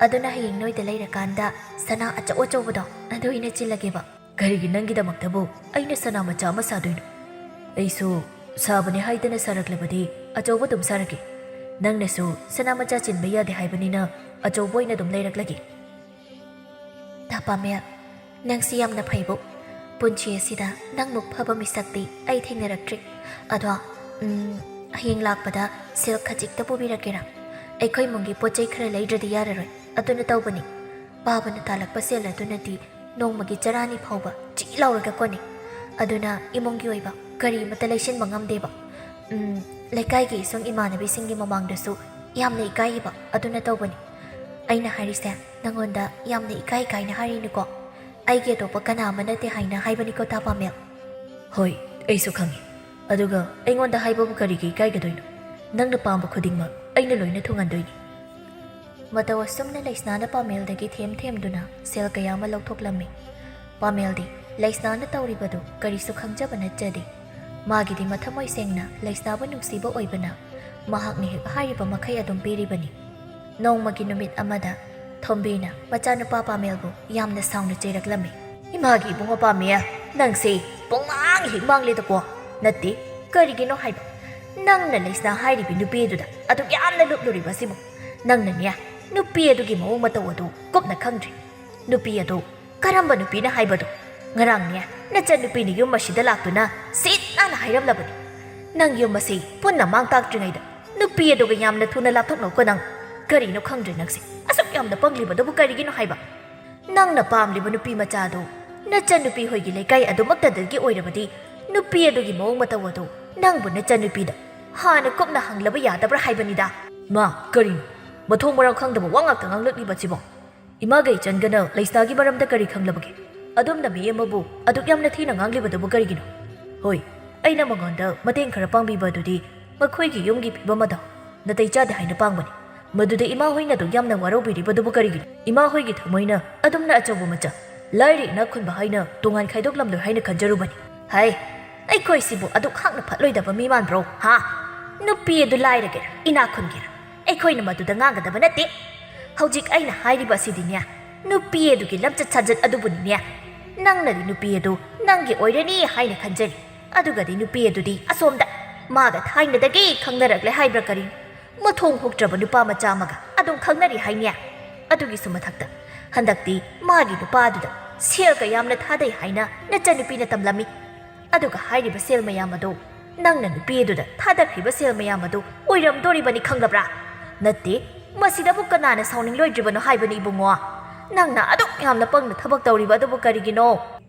ꯑꯗꯨꯅ ꯍꯌꯦꯡ ꯅꯣꯏꯗ ꯂꯩꯔꯀꯥꯟꯗ ꯁꯅꯥ ꯑꯆꯧ ꯑꯆꯧꯕꯗꯣ ꯑꯗꯨ ꯑꯣꯏꯅ ꯆꯤꯜꯂꯒꯦꯕ꯫" "ꯀꯔꯤꯒꯤ ꯅꯪꯒꯤꯗꯃꯛꯇꯕꯨ ꯑꯩꯅ ꯁꯅꯥ ꯃꯆꯥ ꯑꯃ ꯁꯥꯗꯣꯏꯅꯣ? ꯑꯩꯁꯨ ꯁꯥꯕꯅꯦ ꯍꯥꯏꯗꯅ ꯁꯥꯔꯛꯂꯕꯗꯤ ꯑꯆꯧꯕ ꯑꯗꯨꯝ ꯁꯥꯔꯛꯀꯦ꯫ ꯅꯪꯅꯁꯨ ꯁꯅꯥ ꯃꯆꯥ ꯆꯤꯟꯕ ꯌꯥꯗꯦ ꯍꯥꯏꯕꯅꯤꯅ ꯑꯆꯧꯕ ꯑꯣꯏꯅ ꯑꯗꯨꯝ ꯂꯩꯔꯛꯂꯒꯦ꯫" "ꯇꯥ ꯄꯥꯃꯦꯜ, ꯅꯪꯁꯤ ꯌꯥꯝꯅ ꯐꯩꯕꯨ꯫ ꯄꯨꯟꯁꯤ ꯑꯁꯤꯗ ꯅꯪꯃꯨꯛ ꯐꯕ ꯃꯤꯁꯛꯇꯤ ꯑꯩ ꯊꯦꯡꯅꯔꯛꯇ꯭ꯔꯤ꯫ ꯑꯗꯣ, ꯎꯝ, ꯍꯌꯦꯡ ꯂꯥꯛꯄꯗ ꯁꯤꯜꯛ ꯈꯖꯤꯛꯇ ꯄꯨꯕꯤꯔꯛꯀꯦꯔꯥ? ꯑꯩꯈꯣꯏ ꯏꯃꯨꯡꯒꯤ ꯄꯣꯠ ꯆꯩ ꯈꯔ ꯂꯩꯗ꯭ꯔꯗꯤ ꯌꯥꯔꯔꯣꯏ꯫ ꯑꯗꯨꯅ ꯇꯧꯕꯅꯤ꯫ ꯄꯥꯕꯅ ꯇꯥꯜꯂꯛꯄ ꯁꯦꯜ ꯑꯗꯨꯅꯗꯤ ꯅꯣꯡꯃꯒꯤ ꯆꯔꯥꯅꯤ ꯐꯥꯎꯕ ꯆꯤ ꯂꯥꯎꯔꯒ ꯀꯣꯟꯅꯩ꯫ ꯑꯗꯨꯅ ꯏꯃꯨꯡꯒꯤ ꯑꯣꯏꯕ ꯀꯔꯤ ꯑꯃꯠꯇ ꯂꯩꯁꯤꯟꯕ ꯉꯝꯗꯦꯕ꯫ ꯎꯝ, ꯂꯩꯀꯥꯏꯒꯤ ꯏꯁꯨꯡ ꯏꯃꯥꯟꯅꯕꯤꯁꯤꯡꯒꯤ ꯃꯃꯥꯡꯗꯁꯨ ꯌꯥꯝꯅ ꯏꯀꯥꯏꯌꯦꯕ꯫ ꯑꯗꯨꯅ ꯇꯧꯕꯅꯤ꯫ ꯑꯩꯅ ꯍꯥꯏꯔꯤꯁꯦ ꯅꯪꯉꯣꯟꯗ ꯌꯥꯝꯅ ꯏꯀꯥꯏ ꯀꯥꯏꯅ ꯍꯥꯏꯔꯤꯅꯤꯀꯣ꯫ ꯑꯩꯒꯤ ꯑꯇꯣꯞꯄ ꯀꯅꯥ ꯑꯃ ꯅꯠꯇꯦ ꯍꯥꯏꯅ ꯍꯥꯏꯕꯅꯤꯀꯣ, ꯇꯥ ꯄꯥꯃꯦꯜ꯫ ꯍꯣꯏ, ꯑꯩꯁꯨ ꯈꯪꯉꯤ꯫ ꯑꯗꯨꯒ ꯑꯩꯉꯣꯟꯗ ꯍꯥꯏꯕꯕꯨ ꯀꯔꯤꯒꯤ ꯏꯀꯥꯏꯒꯗꯣꯏꯅꯣ? ꯅꯪꯅ ꯄꯥꯝꯕ ꯈꯨꯗꯤꯡꯃꯛ ꯑꯩꯅ ꯂꯣꯏꯅ ꯊꯨꯡꯍꯟꯗꯣꯏꯅꯤ꯫ ꯃꯇꯧ ꯑꯁꯨꯝꯅ ꯂꯩꯁꯅꯥꯅ ꯄꯥꯃꯦꯜꯗꯒꯤ ꯊꯦꯝ ꯊꯦꯝꯗꯨꯅ ꯁꯦꯜ ꯀꯌꯥ ꯑꯃ ꯂꯧꯊꯣꯛꯂꯝꯃꯤ꯫ ꯄꯥꯃꯦꯜꯗꯤ ꯂꯩꯁꯅꯥꯅ ꯇꯧꯔꯤꯕꯗꯨ ꯀꯔꯤꯁꯨ ꯈꯪꯖꯕ ꯅꯠꯆꯗꯦ꯫ ꯃꯥꯒꯤꯗꯤ ꯃꯊꯃꯣꯏ ꯁꯦꯡꯅ ꯂꯩꯁꯅꯥꯕꯨ ꯅꯨꯡꯁꯤꯕ ꯑꯣꯏꯕꯅ ꯃꯍꯥꯛꯅ ꯍꯦꯛ ꯍꯥꯏꯔꯤꯕ ꯃꯈꯩ ꯑꯗꯨꯝ ꯄꯤꯔꯤꯕꯅꯤ꯫ ꯅꯣꯡꯃꯒꯤ ꯅꯨꯃꯤꯠ ꯑꯃꯗ ꯊꯣꯝꯕꯤꯅ ꯃꯆꯥꯅꯨꯄꯥ ꯄꯥꯃꯦꯜꯕꯨ ꯌꯥꯝꯅ ꯁꯥꯎꯅ ꯆꯩꯔꯛꯂꯝꯃꯤ꯫ "ꯏꯃꯥꯒꯤ ꯏꯕꯨꯡꯉꯣ ꯄꯥꯃꯦꯜ, ꯅꯪꯁꯦ ꯄꯨꯡꯃꯥꯡ ꯍꯦꯛ ꯃꯥꯡꯂꯦꯗꯀꯣ꯫ ꯅꯠꯇꯦ, ꯀꯔꯤꯒꯤꯅꯣ ꯍꯥꯏꯕ? ꯅꯪꯅ ꯂꯩꯁꯅꯥ ꯍꯥꯏꯔꯤꯕꯤ ꯅꯨꯄꯤ ꯑꯗꯨꯗ ꯑꯗꯨꯛ ꯌꯥꯝꯅ ꯂꯨꯞꯂꯨꯔꯤꯕ ꯑꯁꯤꯕꯨ? ꯅꯪꯅꯅꯦ, ꯅꯨꯄꯤ ꯑꯗꯨꯒꯤ ꯃꯑꯣꯡ ꯃꯇꯧ ꯑꯗꯨ ꯀꯨꯞꯅ ꯈꯪꯗ꯭ꯔꯤ꯫ ꯅꯨꯄꯤ ꯑꯗꯨ ꯀꯔꯝꯕ ꯅꯨꯄꯤꯅ ꯍꯥꯏꯕꯗꯨ? ꯉꯔꯥꯡꯅꯦ, ꯅꯆꯟꯅꯨꯄꯤꯅ ꯌꯨꯝ ꯑꯁꯤꯗ ꯂꯥꯛꯇꯨꯅ ꯁꯤꯠ ꯅꯥꯟꯅ ꯍꯥꯏꯔꯝꯂꯕꯅꯤ꯫ ꯅꯪ ꯌꯨꯝ ꯑꯁꯤ ꯄꯨꯟꯅ ꯃꯥꯡ ꯇꯥꯛꯇ꯭ꯔꯤꯉꯩꯗ ꯅꯨꯄꯤ ꯑꯗꯨꯒ ꯌꯥꯝꯅ ꯊꯨꯅ ꯂꯥꯞꯊꯣꯛꯅꯧꯀꯣ ꯅꯪ꯫ ꯀꯔꯤꯅꯣ ꯈꯪꯗ꯭ꯔꯦ ꯅꯪꯁꯦ꯫ ꯑꯁꯨꯛ ꯌꯥꯝꯅ ꯄꯪꯂꯤꯕꯗꯨꯕꯨ ꯀꯔꯤꯒꯤꯅꯣ ꯍꯥꯏꯕ? ꯅꯪꯅ ꯄꯥꯝꯂꯤꯕ ꯅꯨꯄꯤ ꯃꯆꯥꯗꯨ ꯅꯆꯟꯅꯨꯄꯤ ꯍꯣꯏꯒꯤ ꯂꯩꯀꯥꯏ ꯑꯗꯨꯃꯛꯇꯗꯒꯤ ꯑꯣꯏꯔꯕꯗꯤ, ꯅꯨꯄꯤ ꯑꯗꯨꯒꯤ ꯃꯑꯣꯡ ꯃꯇꯧ ꯑꯗꯨ ꯅꯪꯕꯨ ꯅꯆꯟꯅꯨꯄꯤꯗ ꯍꯥꯟꯅ ꯀꯨꯞꯅ ꯍꯪꯂꯕ ꯌꯥꯗꯕ꯭ꯔꯥ ꯍꯥꯏꯕꯅꯤꯗ?" "ꯃꯥ, ꯀꯔꯤꯅꯣ? ꯃꯊꯣꯡ ꯃꯔꯝ ꯈꯪꯗꯕ ꯋꯥ ꯉꯥꯛꯇ ꯉꯥꯡꯂꯛꯂꯤꯕꯁꯤꯕꯣ? ꯏꯃꯥꯒ ꯏꯆꯟꯒꯅ ꯂꯩꯁꯅꯥꯒꯤ ꯃꯔꯝꯗ ꯀꯔꯤ ꯈꯪꯂꯕꯒꯦ? ꯑꯗꯣꯝꯅ ꯃꯤ ꯑꯃꯕꯨ ꯑꯗꯨꯛ ꯌꯥꯝꯅ ꯊꯤꯅ ꯉꯥꯡꯂꯤꯕꯗꯨꯕꯨ ꯀꯔꯤꯒꯤꯅꯣ?" "ꯍꯣꯏ, ꯑꯩꯅ ꯃꯉꯣꯟꯗ ꯃꯇꯦꯡ ꯈꯔ ꯄꯥꯡꯕꯤꯕ ꯑꯗꯨꯗꯤ ꯃꯈꯣꯏꯒꯤ ꯌꯨꯝꯒꯤ ꯐꯤꯕꯝ ꯑꯗꯣ ꯅꯥꯇꯩ ꯆꯥꯗꯦ ꯍꯥꯏꯅ ꯄꯥꯡꯕꯅꯤ꯫ ꯃꯗꯨꯗ ꯏꯃꯥ ꯍꯣꯏꯅ ꯑꯗꯨꯛ ꯌꯥꯝꯅ ꯋꯥꯔꯧꯕꯤꯔꯤꯕꯗꯨꯕꯨ ꯀꯔꯤꯒꯤꯅꯣ? ꯏꯃꯥ ꯍꯣꯏꯒꯤ ꯊꯃꯣꯏꯅ ꯑꯗꯨꯝꯅ ꯑꯆꯧꯕ ꯃꯆꯥ, ꯂꯥꯏꯔ ꯏꯅꯥꯛ ꯈꯨꯟꯕ ꯍꯥꯏꯅ ꯇꯣꯉꯥꯟ ꯈꯥꯏꯗꯣꯛꯂꯝꯂꯣꯏ ꯍꯥꯏꯅ ꯈꯟꯖꯔꯨꯕꯅꯤ꯫ ꯍꯥꯏ, ꯑꯩꯈꯣꯏꯁꯤꯕꯨ ꯑꯗꯨꯛ ꯍꯥꯛꯅ ꯐꯠꯂꯣꯏꯗꯕ ꯃꯤ ꯃꯥꯟꯕ꯭ꯔꯣ? ꯍꯥ? ꯅꯨꯄꯤ ꯑꯗꯨ ꯂꯥꯏꯔꯒꯦꯔꯥ, ꯏꯅꯥꯛ ꯈꯨꯟꯒꯦꯔꯥ, ꯑꯩꯈꯣꯏꯅ ꯃꯗꯨꯗ ꯉꯥꯡꯒꯗꯕ ꯅꯠꯇꯦ꯫ ꯍꯧꯖꯤꯛ ꯑꯩꯅ ꯍꯥꯏꯔꯤꯕ ꯑꯁꯤꯗꯤꯅꯦ, ꯅꯨꯄꯤ ꯑꯗꯨꯒꯤ ꯂꯝꯆꯠ ꯁꯥꯖꯠ ꯑꯗꯨꯕꯨꯅꯤꯅꯦ꯫ ꯅꯪꯅꯗꯤ ꯅꯨꯄꯤ ꯑꯗꯨ ꯅꯪꯒꯤ ꯑꯣꯏꯔꯅꯤ ꯍꯥꯏꯅ ꯈꯟꯖꯔꯤ, ꯑꯗꯨꯒꯗꯤ ꯅꯨꯄꯤ ꯑꯗꯨꯗꯤ ꯑꯁꯣꯝꯗ ꯃꯥꯒ ꯊꯥꯏꯅꯗꯒꯤ ꯈꯪꯅꯔꯛꯂꯦ ꯍꯥꯏꯕ꯭ꯔꯥ ꯀꯔꯤ? ꯃꯊꯣꯡ ꯍꯨꯛꯇ꯭ꯔꯕ ꯅꯨꯄꯥ ꯃꯆꯥ ꯑꯃꯒ ꯑꯗꯨꯝ ꯈꯪꯅꯔꯤ ꯍꯥꯏꯅꯦ꯫ ꯑꯗꯨꯒꯤꯁꯨ ꯃꯊꯛꯇ ꯍꯟꯗꯛꯇꯤ ꯃꯥꯒꯤ ꯅꯨꯄꯥꯗꯨꯗ ꯁꯦꯜ ꯀꯌꯥꯝꯅ ꯊꯥꯗꯩ ꯍꯥꯏꯅ ꯅꯆꯟꯅꯨꯄꯤꯅ ꯇꯝꯂꯝꯃꯤ꯫ ꯑꯗꯨꯒ ꯍꯥꯏꯔꯤꯕ ꯁꯦꯜ ꯃꯌꯥꯝ ꯑꯗꯨ ꯅꯪꯅ ꯅꯨꯄꯤ ꯑꯗꯨꯗ ꯊꯥꯗꯈ꯭ꯔꯤꯕ ꯁꯦꯜ ꯃꯌꯥꯝ ꯑꯗꯨ ꯑꯣꯏꯔꯝꯗꯣꯔꯤꯕꯅꯤ, ꯈꯪꯂꯕ꯭ꯔꯥ? ꯅꯠꯇꯦ, ꯃꯁꯤꯗꯕꯨ ꯀꯅꯥꯅ ꯁꯥꯎꯅꯤꯡꯂꯣꯏꯗ꯭ꯔꯤꯕꯅꯣ ꯍꯥꯏꯕꯅꯤ, ꯏꯕꯨꯡꯉꯣ꯫ ꯅꯪꯅ ꯑꯗꯨꯛ ꯌꯥꯝꯅ ꯄꯪꯅ ꯊꯕꯛ ꯇꯧꯔꯤꯕ ꯑꯗꯨꯕꯨ ꯀꯔꯤꯒꯤꯅꯣ?"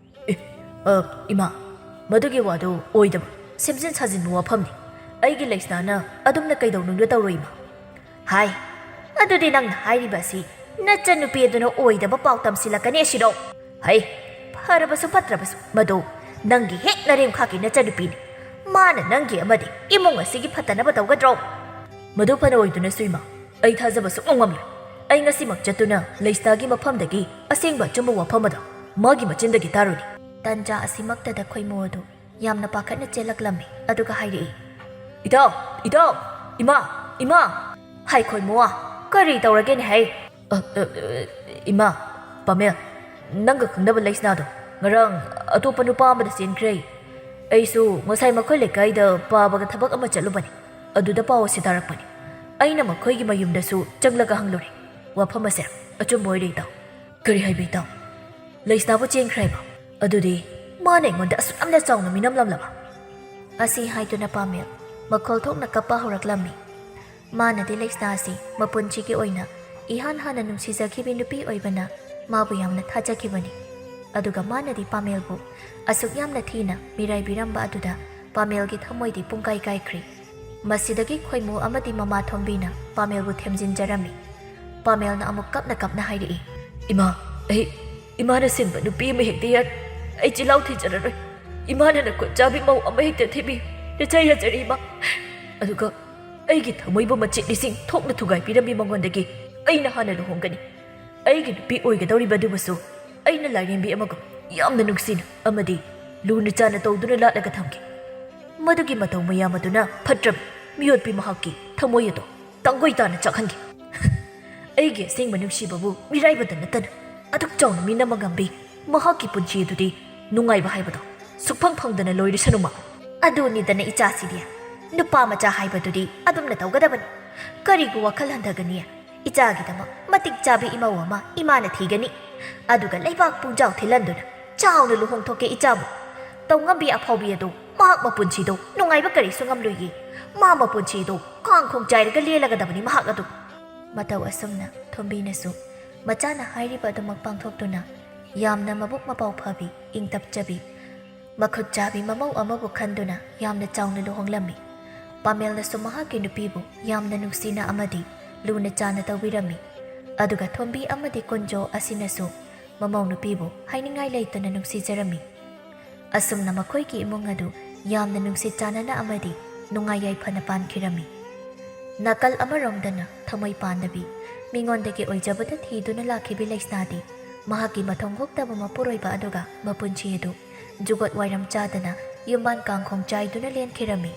"ꯑꯦ, ꯑ, ꯏꯃꯥ, ꯃꯗꯨꯒꯤ ꯋꯥꯗꯨ ꯑꯣꯏꯗꯕ, ꯁꯦꯝꯖꯤꯟ ꯁꯥꯖꯤꯟꯕ ꯋꯥꯐꯝꯅꯤ꯫ ꯑꯩꯒꯤ ꯂꯩꯁꯅꯥꯅ ꯑꯗꯨꯝꯅ ꯀꯩꯗꯧꯅꯨꯡꯗ ꯇꯧꯔꯣꯏ, ꯏꯃꯥ꯫" "ꯍꯥꯏ, ꯑꯗꯨꯗꯤ ꯅꯪꯅ ꯍꯥꯏꯔꯤꯕ ꯑꯁꯤ ꯅꯆꯟꯅꯨꯄꯤ ꯑꯗꯨꯅ ꯑꯣꯏꯗꯕ ꯄꯥꯎ ꯇꯝꯁꯤꯜꯂꯛꯀꯅꯤ ꯑꯁꯤꯔꯣ?" ꯍꯩ, ꯐꯔꯕꯁꯨ ꯐꯠꯇ꯭ꯔꯕꯁꯨ ꯃꯗꯨ ꯅꯪꯒꯤ ꯍꯦꯛ ꯅꯔꯦꯝꯈꯥꯛꯀꯤ ꯅꯆꯟꯅꯨꯄꯤꯅꯤ꯫ ꯃꯥꯅ ꯅꯪꯒꯤ ꯑꯃꯗꯤ ꯏꯃꯨꯡ ꯑꯁꯤꯒꯤ ꯐꯠꯇꯅꯕ ꯇꯧꯒꯗ꯭ꯔꯣ? ꯃꯗꯨ ꯐꯅ ꯑꯣꯏꯗꯨꯅꯁꯨ ꯏꯃꯥ, ꯑꯩ ꯊꯥꯖꯕ ꯁꯨꯛꯉꯝ ꯉꯝꯂꯣꯏ꯫ ꯑꯩ ꯉꯁꯤꯃꯛ ꯆꯠꯇꯨꯅ ꯂꯩꯁꯅꯥꯒꯤ ꯃꯐꯝꯗꯒꯤ ꯑꯁꯦꯡꯕ ꯑꯆꯨꯝꯕ ꯋꯥꯐꯝ ꯑꯗꯨ ꯃꯥꯒꯤ ꯃꯆꯤꯟꯗꯒꯤ ꯇꯥꯔꯨꯅꯤ꯫ ꯇꯟꯖꯥ ꯑꯁꯤꯃꯛꯇꯗ ꯈꯣꯏꯃꯨ ꯑꯗꯨ ꯌꯥꯝꯅ ꯄꯥꯈꯠꯅ ꯆꯦꯜꯂꯛꯂꯝꯃꯤ, ꯑꯗꯨꯒ ꯍꯥꯏꯔꯛꯏ, "ꯏꯇꯥꯎ, ꯏꯇꯥꯎ, ꯏꯃꯥ, ꯏꯃꯥ!" ꯍꯥꯏ ꯈꯣꯏꯃꯨ, ꯀꯔꯤ ꯇꯧꯔꯒꯦꯅꯦ ꯍꯥꯏ? "ꯑ, ꯑ, ꯑ, ꯏꯃꯥ, ꯄꯥꯃꯦꯜ, ꯅꯪꯒ ꯈꯪꯅꯕ ꯂꯩꯁꯅꯥꯗꯣ ꯉꯔꯥꯡ ꯑꯇꯣꯞꯄ ꯅꯨꯄꯥ ꯑꯃꯗ ꯆꯦꯟꯈ꯭ꯔꯦ꯫ ꯑꯩꯁꯨ ꯉꯁꯥꯏ ꯃꯈꯣꯏ ꯂꯩꯀꯥꯏꯗ ꯄꯥꯕꯒ ꯊꯕꯛ ꯑꯃ ꯆꯠꯂꯨꯕꯅꯤ, ꯑꯗꯨꯗ ꯄꯥꯎ ꯑꯁꯤ ꯇꯥꯔꯛꯄꯅꯤ꯫ ꯑꯩꯅ ꯃꯈꯣꯏꯒꯤ ꯃꯌꯨꯝꯗꯁꯨ ꯆꯪꯂꯒ ꯍꯪꯂꯨꯔꯦ꯫ ꯋꯥꯐꯝ ꯑꯁꯦ ꯑꯆꯨꯝꯕ ꯑꯣꯏꯔꯦ ꯏꯇꯥꯎ꯫" "ꯀꯔꯤ ꯍꯥꯏꯕ ꯏꯇꯥꯎ? ꯂꯩꯁꯅꯥꯕꯨ ꯆꯦꯟꯈ꯭ꯔꯦ ꯍꯥꯏꯕ? ꯑꯗꯨꯗꯤ ꯃꯥꯅ ꯑꯩꯉꯣꯟꯗ ꯑꯁꯨꯛ ꯌꯥꯝꯅ ꯆꯥꯎꯅ ꯃꯤꯅꯝꯂꯝꯂꯕ?" ꯑꯁꯤ ꯍꯥꯏꯗꯨꯅ ꯄꯥꯃꯦꯜ ꯃꯈꯣꯜ ꯊꯣꯛꯅ ꯀꯞꯄ ꯍꯧꯔꯛꯂꯝꯃꯤ꯫ ꯃꯥꯅꯗꯤ ꯂꯩꯁꯅꯥ ꯑꯁꯤ ꯃꯄꯨꯟꯁꯤꯒꯤ ꯑꯣꯏꯅ ꯏꯍꯥꯟ ꯍꯥꯟꯅ ꯅꯨꯡꯁꯤꯖꯈꯤꯕꯤ ꯅꯨꯄꯤ ꯑꯣꯏꯕꯅ ꯃꯥꯕꯨ ꯌꯥꯝꯅ ꯊꯥꯖꯈꯤꯕꯅꯤ꯫ ꯑꯗꯨꯒ ꯃꯥꯅꯗꯤ ꯄꯥꯃꯦꯜꯕꯨ ꯑꯁꯨꯛ ꯌꯥꯝꯅ ꯊꯤꯅ ꯃꯤꯔꯥꯏꯕꯤꯔꯝꯕ ꯑꯗꯨꯗ ꯄꯥꯃꯦꯜꯒꯤ ꯊꯃꯣꯏꯗꯤ ꯄꯨꯡꯀꯥꯏ ꯀꯥꯏꯈ꯭ꯔꯤ꯫ ꯃꯁꯤꯗꯒꯤ ꯈꯣꯏꯃꯨ ꯑꯃꯗꯤ ꯃꯃꯥ ꯊꯣꯝꯕꯤꯅ ꯄꯥꯃꯦꯜꯕꯨ ꯊꯦꯝꯖꯤꯟꯖꯔꯝꯃꯤ꯫ ꯄꯥꯃꯦꯜꯅ ꯑꯃꯨꯛ ꯀꯞꯅ ꯀꯞꯅ ꯍꯥꯏꯔꯛꯏ, "ꯏꯃꯥ, ꯑꯩ, ꯏꯃꯥꯅ ꯁꯤꯟꯕ ꯅꯨꯄꯤ ꯑꯃ ꯍꯦꯛꯇ ꯌꯥꯏ꯫ ꯑꯩ ꯆꯤꯜꯍꯥꯎ ꯊꯤꯖꯔꯔꯣꯏ꯫ ꯏꯃꯥꯅ ꯅꯈꯨꯠ ꯆꯥꯕꯤ ꯃꯧ ꯑꯃ ꯍꯦꯛꯇ ꯊꯤꯕꯤꯌꯨ꯫ ꯅꯆꯥ ꯌꯥꯖꯔꯤ ꯏꯃꯥ꯫ ꯑꯗꯨꯒ ꯑꯩꯒꯤ ꯊꯃꯣꯏꯕꯨ ꯃꯆꯦꯠ ꯂꯤꯁꯤꯡ ꯊꯣꯛꯅ ꯊꯨꯒꯥꯏꯕꯤꯔꯝꯃꯤ ꯃꯉꯣꯟꯗꯒꯤ ꯑꯩꯅ ꯍꯥꯟꯅ ꯂꯨꯍꯣꯡꯒꯅꯤ꯫ ꯑꯩꯒꯤ ꯅꯨꯄꯤ ꯑꯣꯏꯒꯗꯧꯔꯤꯕ ꯑꯗꯨꯕꯨꯁꯨ ꯑꯩꯅ ꯂꯥꯏꯔꯦꯝꯕꯤ ꯑꯃꯒꯨꯝ ꯌꯥꯝꯅ ꯅꯨꯡꯁꯤꯅ ꯑꯃꯗꯤ ꯂꯨꯅ ꯆꯥꯅ ꯇꯧꯗꯨꯅ ꯂꯥꯠꯂꯒ ꯊꯝꯒꯦ꯫ ꯃꯗꯨꯒꯤ ꯃꯇꯧ ꯃꯌꯥꯝ ꯑꯗꯨꯅ ꯐꯠꯇ꯭ꯔꯕꯤ ꯃꯤꯑꯣꯠꯄꯤ ꯃꯍꯥꯛꯀꯤ ꯊꯃꯣꯏ ꯑꯗꯨ ꯇꯥꯡꯒꯣꯏ ꯇꯥꯅ ꯆꯥꯛꯍꯟꯒꯦ꯫ ꯑꯩꯒꯤ ꯑꯁꯦꯡꯕ ꯅꯨꯡꯁꯤꯕꯕꯨ ꯃꯤꯔꯥꯏꯕꯗ ꯅꯠꯇꯅ ꯑꯗꯨꯛ ꯆꯥꯎꯅ ꯃꯤꯅꯝꯕ ꯉꯝꯕꯤ ꯃꯍꯥꯛꯀꯤ ꯄꯨꯟꯁꯤ ꯑꯗꯨꯗꯤ ꯅꯨꯡꯉꯥꯏꯕ ꯍꯥꯏꯕꯗꯣ ꯁꯨꯛꯐꯪ ꯐꯪꯗꯅ ꯂꯣꯏꯔꯁꯅꯨꯃ꯫" "ꯑꯗꯨꯅꯤꯗꯅ ꯏꯆꯥꯁꯤꯗꯤ꯫ ꯅꯨꯄꯥ ꯃꯆꯥ ꯍꯥꯏꯕꯗꯨꯗꯤ ꯑꯗꯨꯝꯅ ꯇꯧꯒꯗꯕꯅꯤ꯫ ꯀꯔꯤꯒꯤ ꯋꯥꯈꯜ ꯍꯟꯊꯒꯅꯤ? ꯏꯆꯥꯒꯤꯗꯃꯛ ꯃꯇꯤꯛ ꯆꯥꯕꯤ ꯏꯃꯧ ꯑꯃ ꯏꯃꯥꯅ ꯊꯤꯒꯅꯤ꯫ ꯑꯗꯨꯒ ꯂꯩꯕꯥꯛ ꯄꯨꯡꯖꯥꯎ ꯊꯤꯜꯍꯟꯗꯨꯅ ꯆꯥꯎꯅ ꯂꯨꯍꯣꯡꯊꯣꯛꯀꯦ ꯏꯆꯥꯕꯨ꯫ ꯇꯧꯉꯝꯕꯤ ꯑꯐꯥꯎꯕꯤ ꯑꯗꯨ ꯃꯍꯥꯛ ꯃꯄꯨꯟꯁꯤꯗꯣ ꯅꯨꯡꯉꯥꯏꯕ ꯀꯔꯤꯁꯨ ꯉꯝꯂꯣꯏꯌꯦ꯫ ꯃꯥ ꯃꯄꯨꯟꯁꯤꯗꯣ ꯀꯥꯡꯈꯣꯡ ꯆꯥꯏꯔꯒ ꯂꯦꯜꯂꯒꯗꯕꯅꯤ ꯃꯍꯥꯛ ꯑꯗꯨ꯫" ꯃꯇꯧ ꯑꯁꯨꯝꯅ ꯊꯣꯝꯕꯤꯅꯁꯨ ꯃꯆꯥꯅ ꯍꯥꯏꯔꯤꯕ ꯑꯗꯨꯃꯛ ꯄꯥꯡꯊꯣꯛꯇꯨꯅ ꯌꯥꯝꯅ ꯃꯕꯨꯛ ꯃꯄꯥꯎ ꯐꯕꯤ, ꯏꯪ ꯇꯞꯆꯕꯤ, ꯃꯈꯨꯠ ꯆꯥꯕꯤ ꯃꯃꯧ ꯑꯃꯕꯨ ꯈꯟꯗꯨꯅ ꯌꯥꯝꯅ ꯆꯥꯎꯅ ꯂꯨꯍꯣꯡꯂꯝꯃꯤ꯫ ꯄꯥꯃꯦꯜꯅꯁꯨ ꯃꯍꯥꯛꯀꯤ ꯅꯨꯄꯤꯕꯨ ꯌꯥꯝꯅ ꯅꯨꯡꯁꯤꯅ ꯑꯃꯗꯤ ꯂꯨꯅ ꯆꯥꯅ ꯇꯧꯕꯤꯔꯝꯃꯤ꯫ ꯑꯗꯨꯒ ꯊꯣꯝꯕꯤ ꯑꯃꯗꯤ ꯀꯨꯟꯖꯣ ꯑꯁꯤꯅꯁꯨ ꯃꯃꯧ ꯅꯨꯄꯤꯕꯨ ꯍꯥꯏꯅꯤꯡꯉꯥꯏ ꯂꯩꯇꯅ ꯅꯨꯡꯁꯤꯖꯔꯝꯃꯤ꯫ ꯑꯁꯨꯝꯅ ꯃꯈꯣꯏꯒꯤ ꯏꯃꯨꯡ ꯑꯗꯨ ꯌꯥꯝꯅ ꯅꯨꯡꯁꯤ ꯆꯥꯟꯅꯅ ꯑꯃꯗꯤ ꯅꯨꯡꯉꯥꯏ ꯌꯥꯏꯐꯅ ꯄꯥꯟꯈꯤꯔꯝꯃꯤ꯫ ꯅꯥꯀꯜ ꯑꯃꯔꯣꯝꯗꯅ ꯊꯃꯣꯏ ꯄꯥꯟꯗꯕꯤ, ꯃꯤꯉꯣꯟꯗꯒꯤ ꯑꯣꯏꯖꯕꯗ ꯊꯤꯗꯨꯅ ꯂꯥꯛꯈꯤꯕꯤ ꯂꯩꯁꯅꯥꯗꯤ ꯃꯍꯥꯛꯀꯤ ꯃꯊꯧ ꯍꯨꯛꯇꯕ ꯃꯄꯨꯔꯣꯏꯕ ꯑꯗꯨꯒ ꯃꯄꯨꯟꯁꯤ ꯑꯗꯨ ꯖꯨꯒꯣꯠ ꯋꯥꯏꯔꯝ ꯆꯥꯗꯅ ꯌꯨꯝꯕꯥꯟ ꯀꯥꯡꯈꯣꯡ ꯆꯥꯏꯗꯨꯅ ꯂꯦꯟꯈꯤꯔꯝꯃꯤ꯫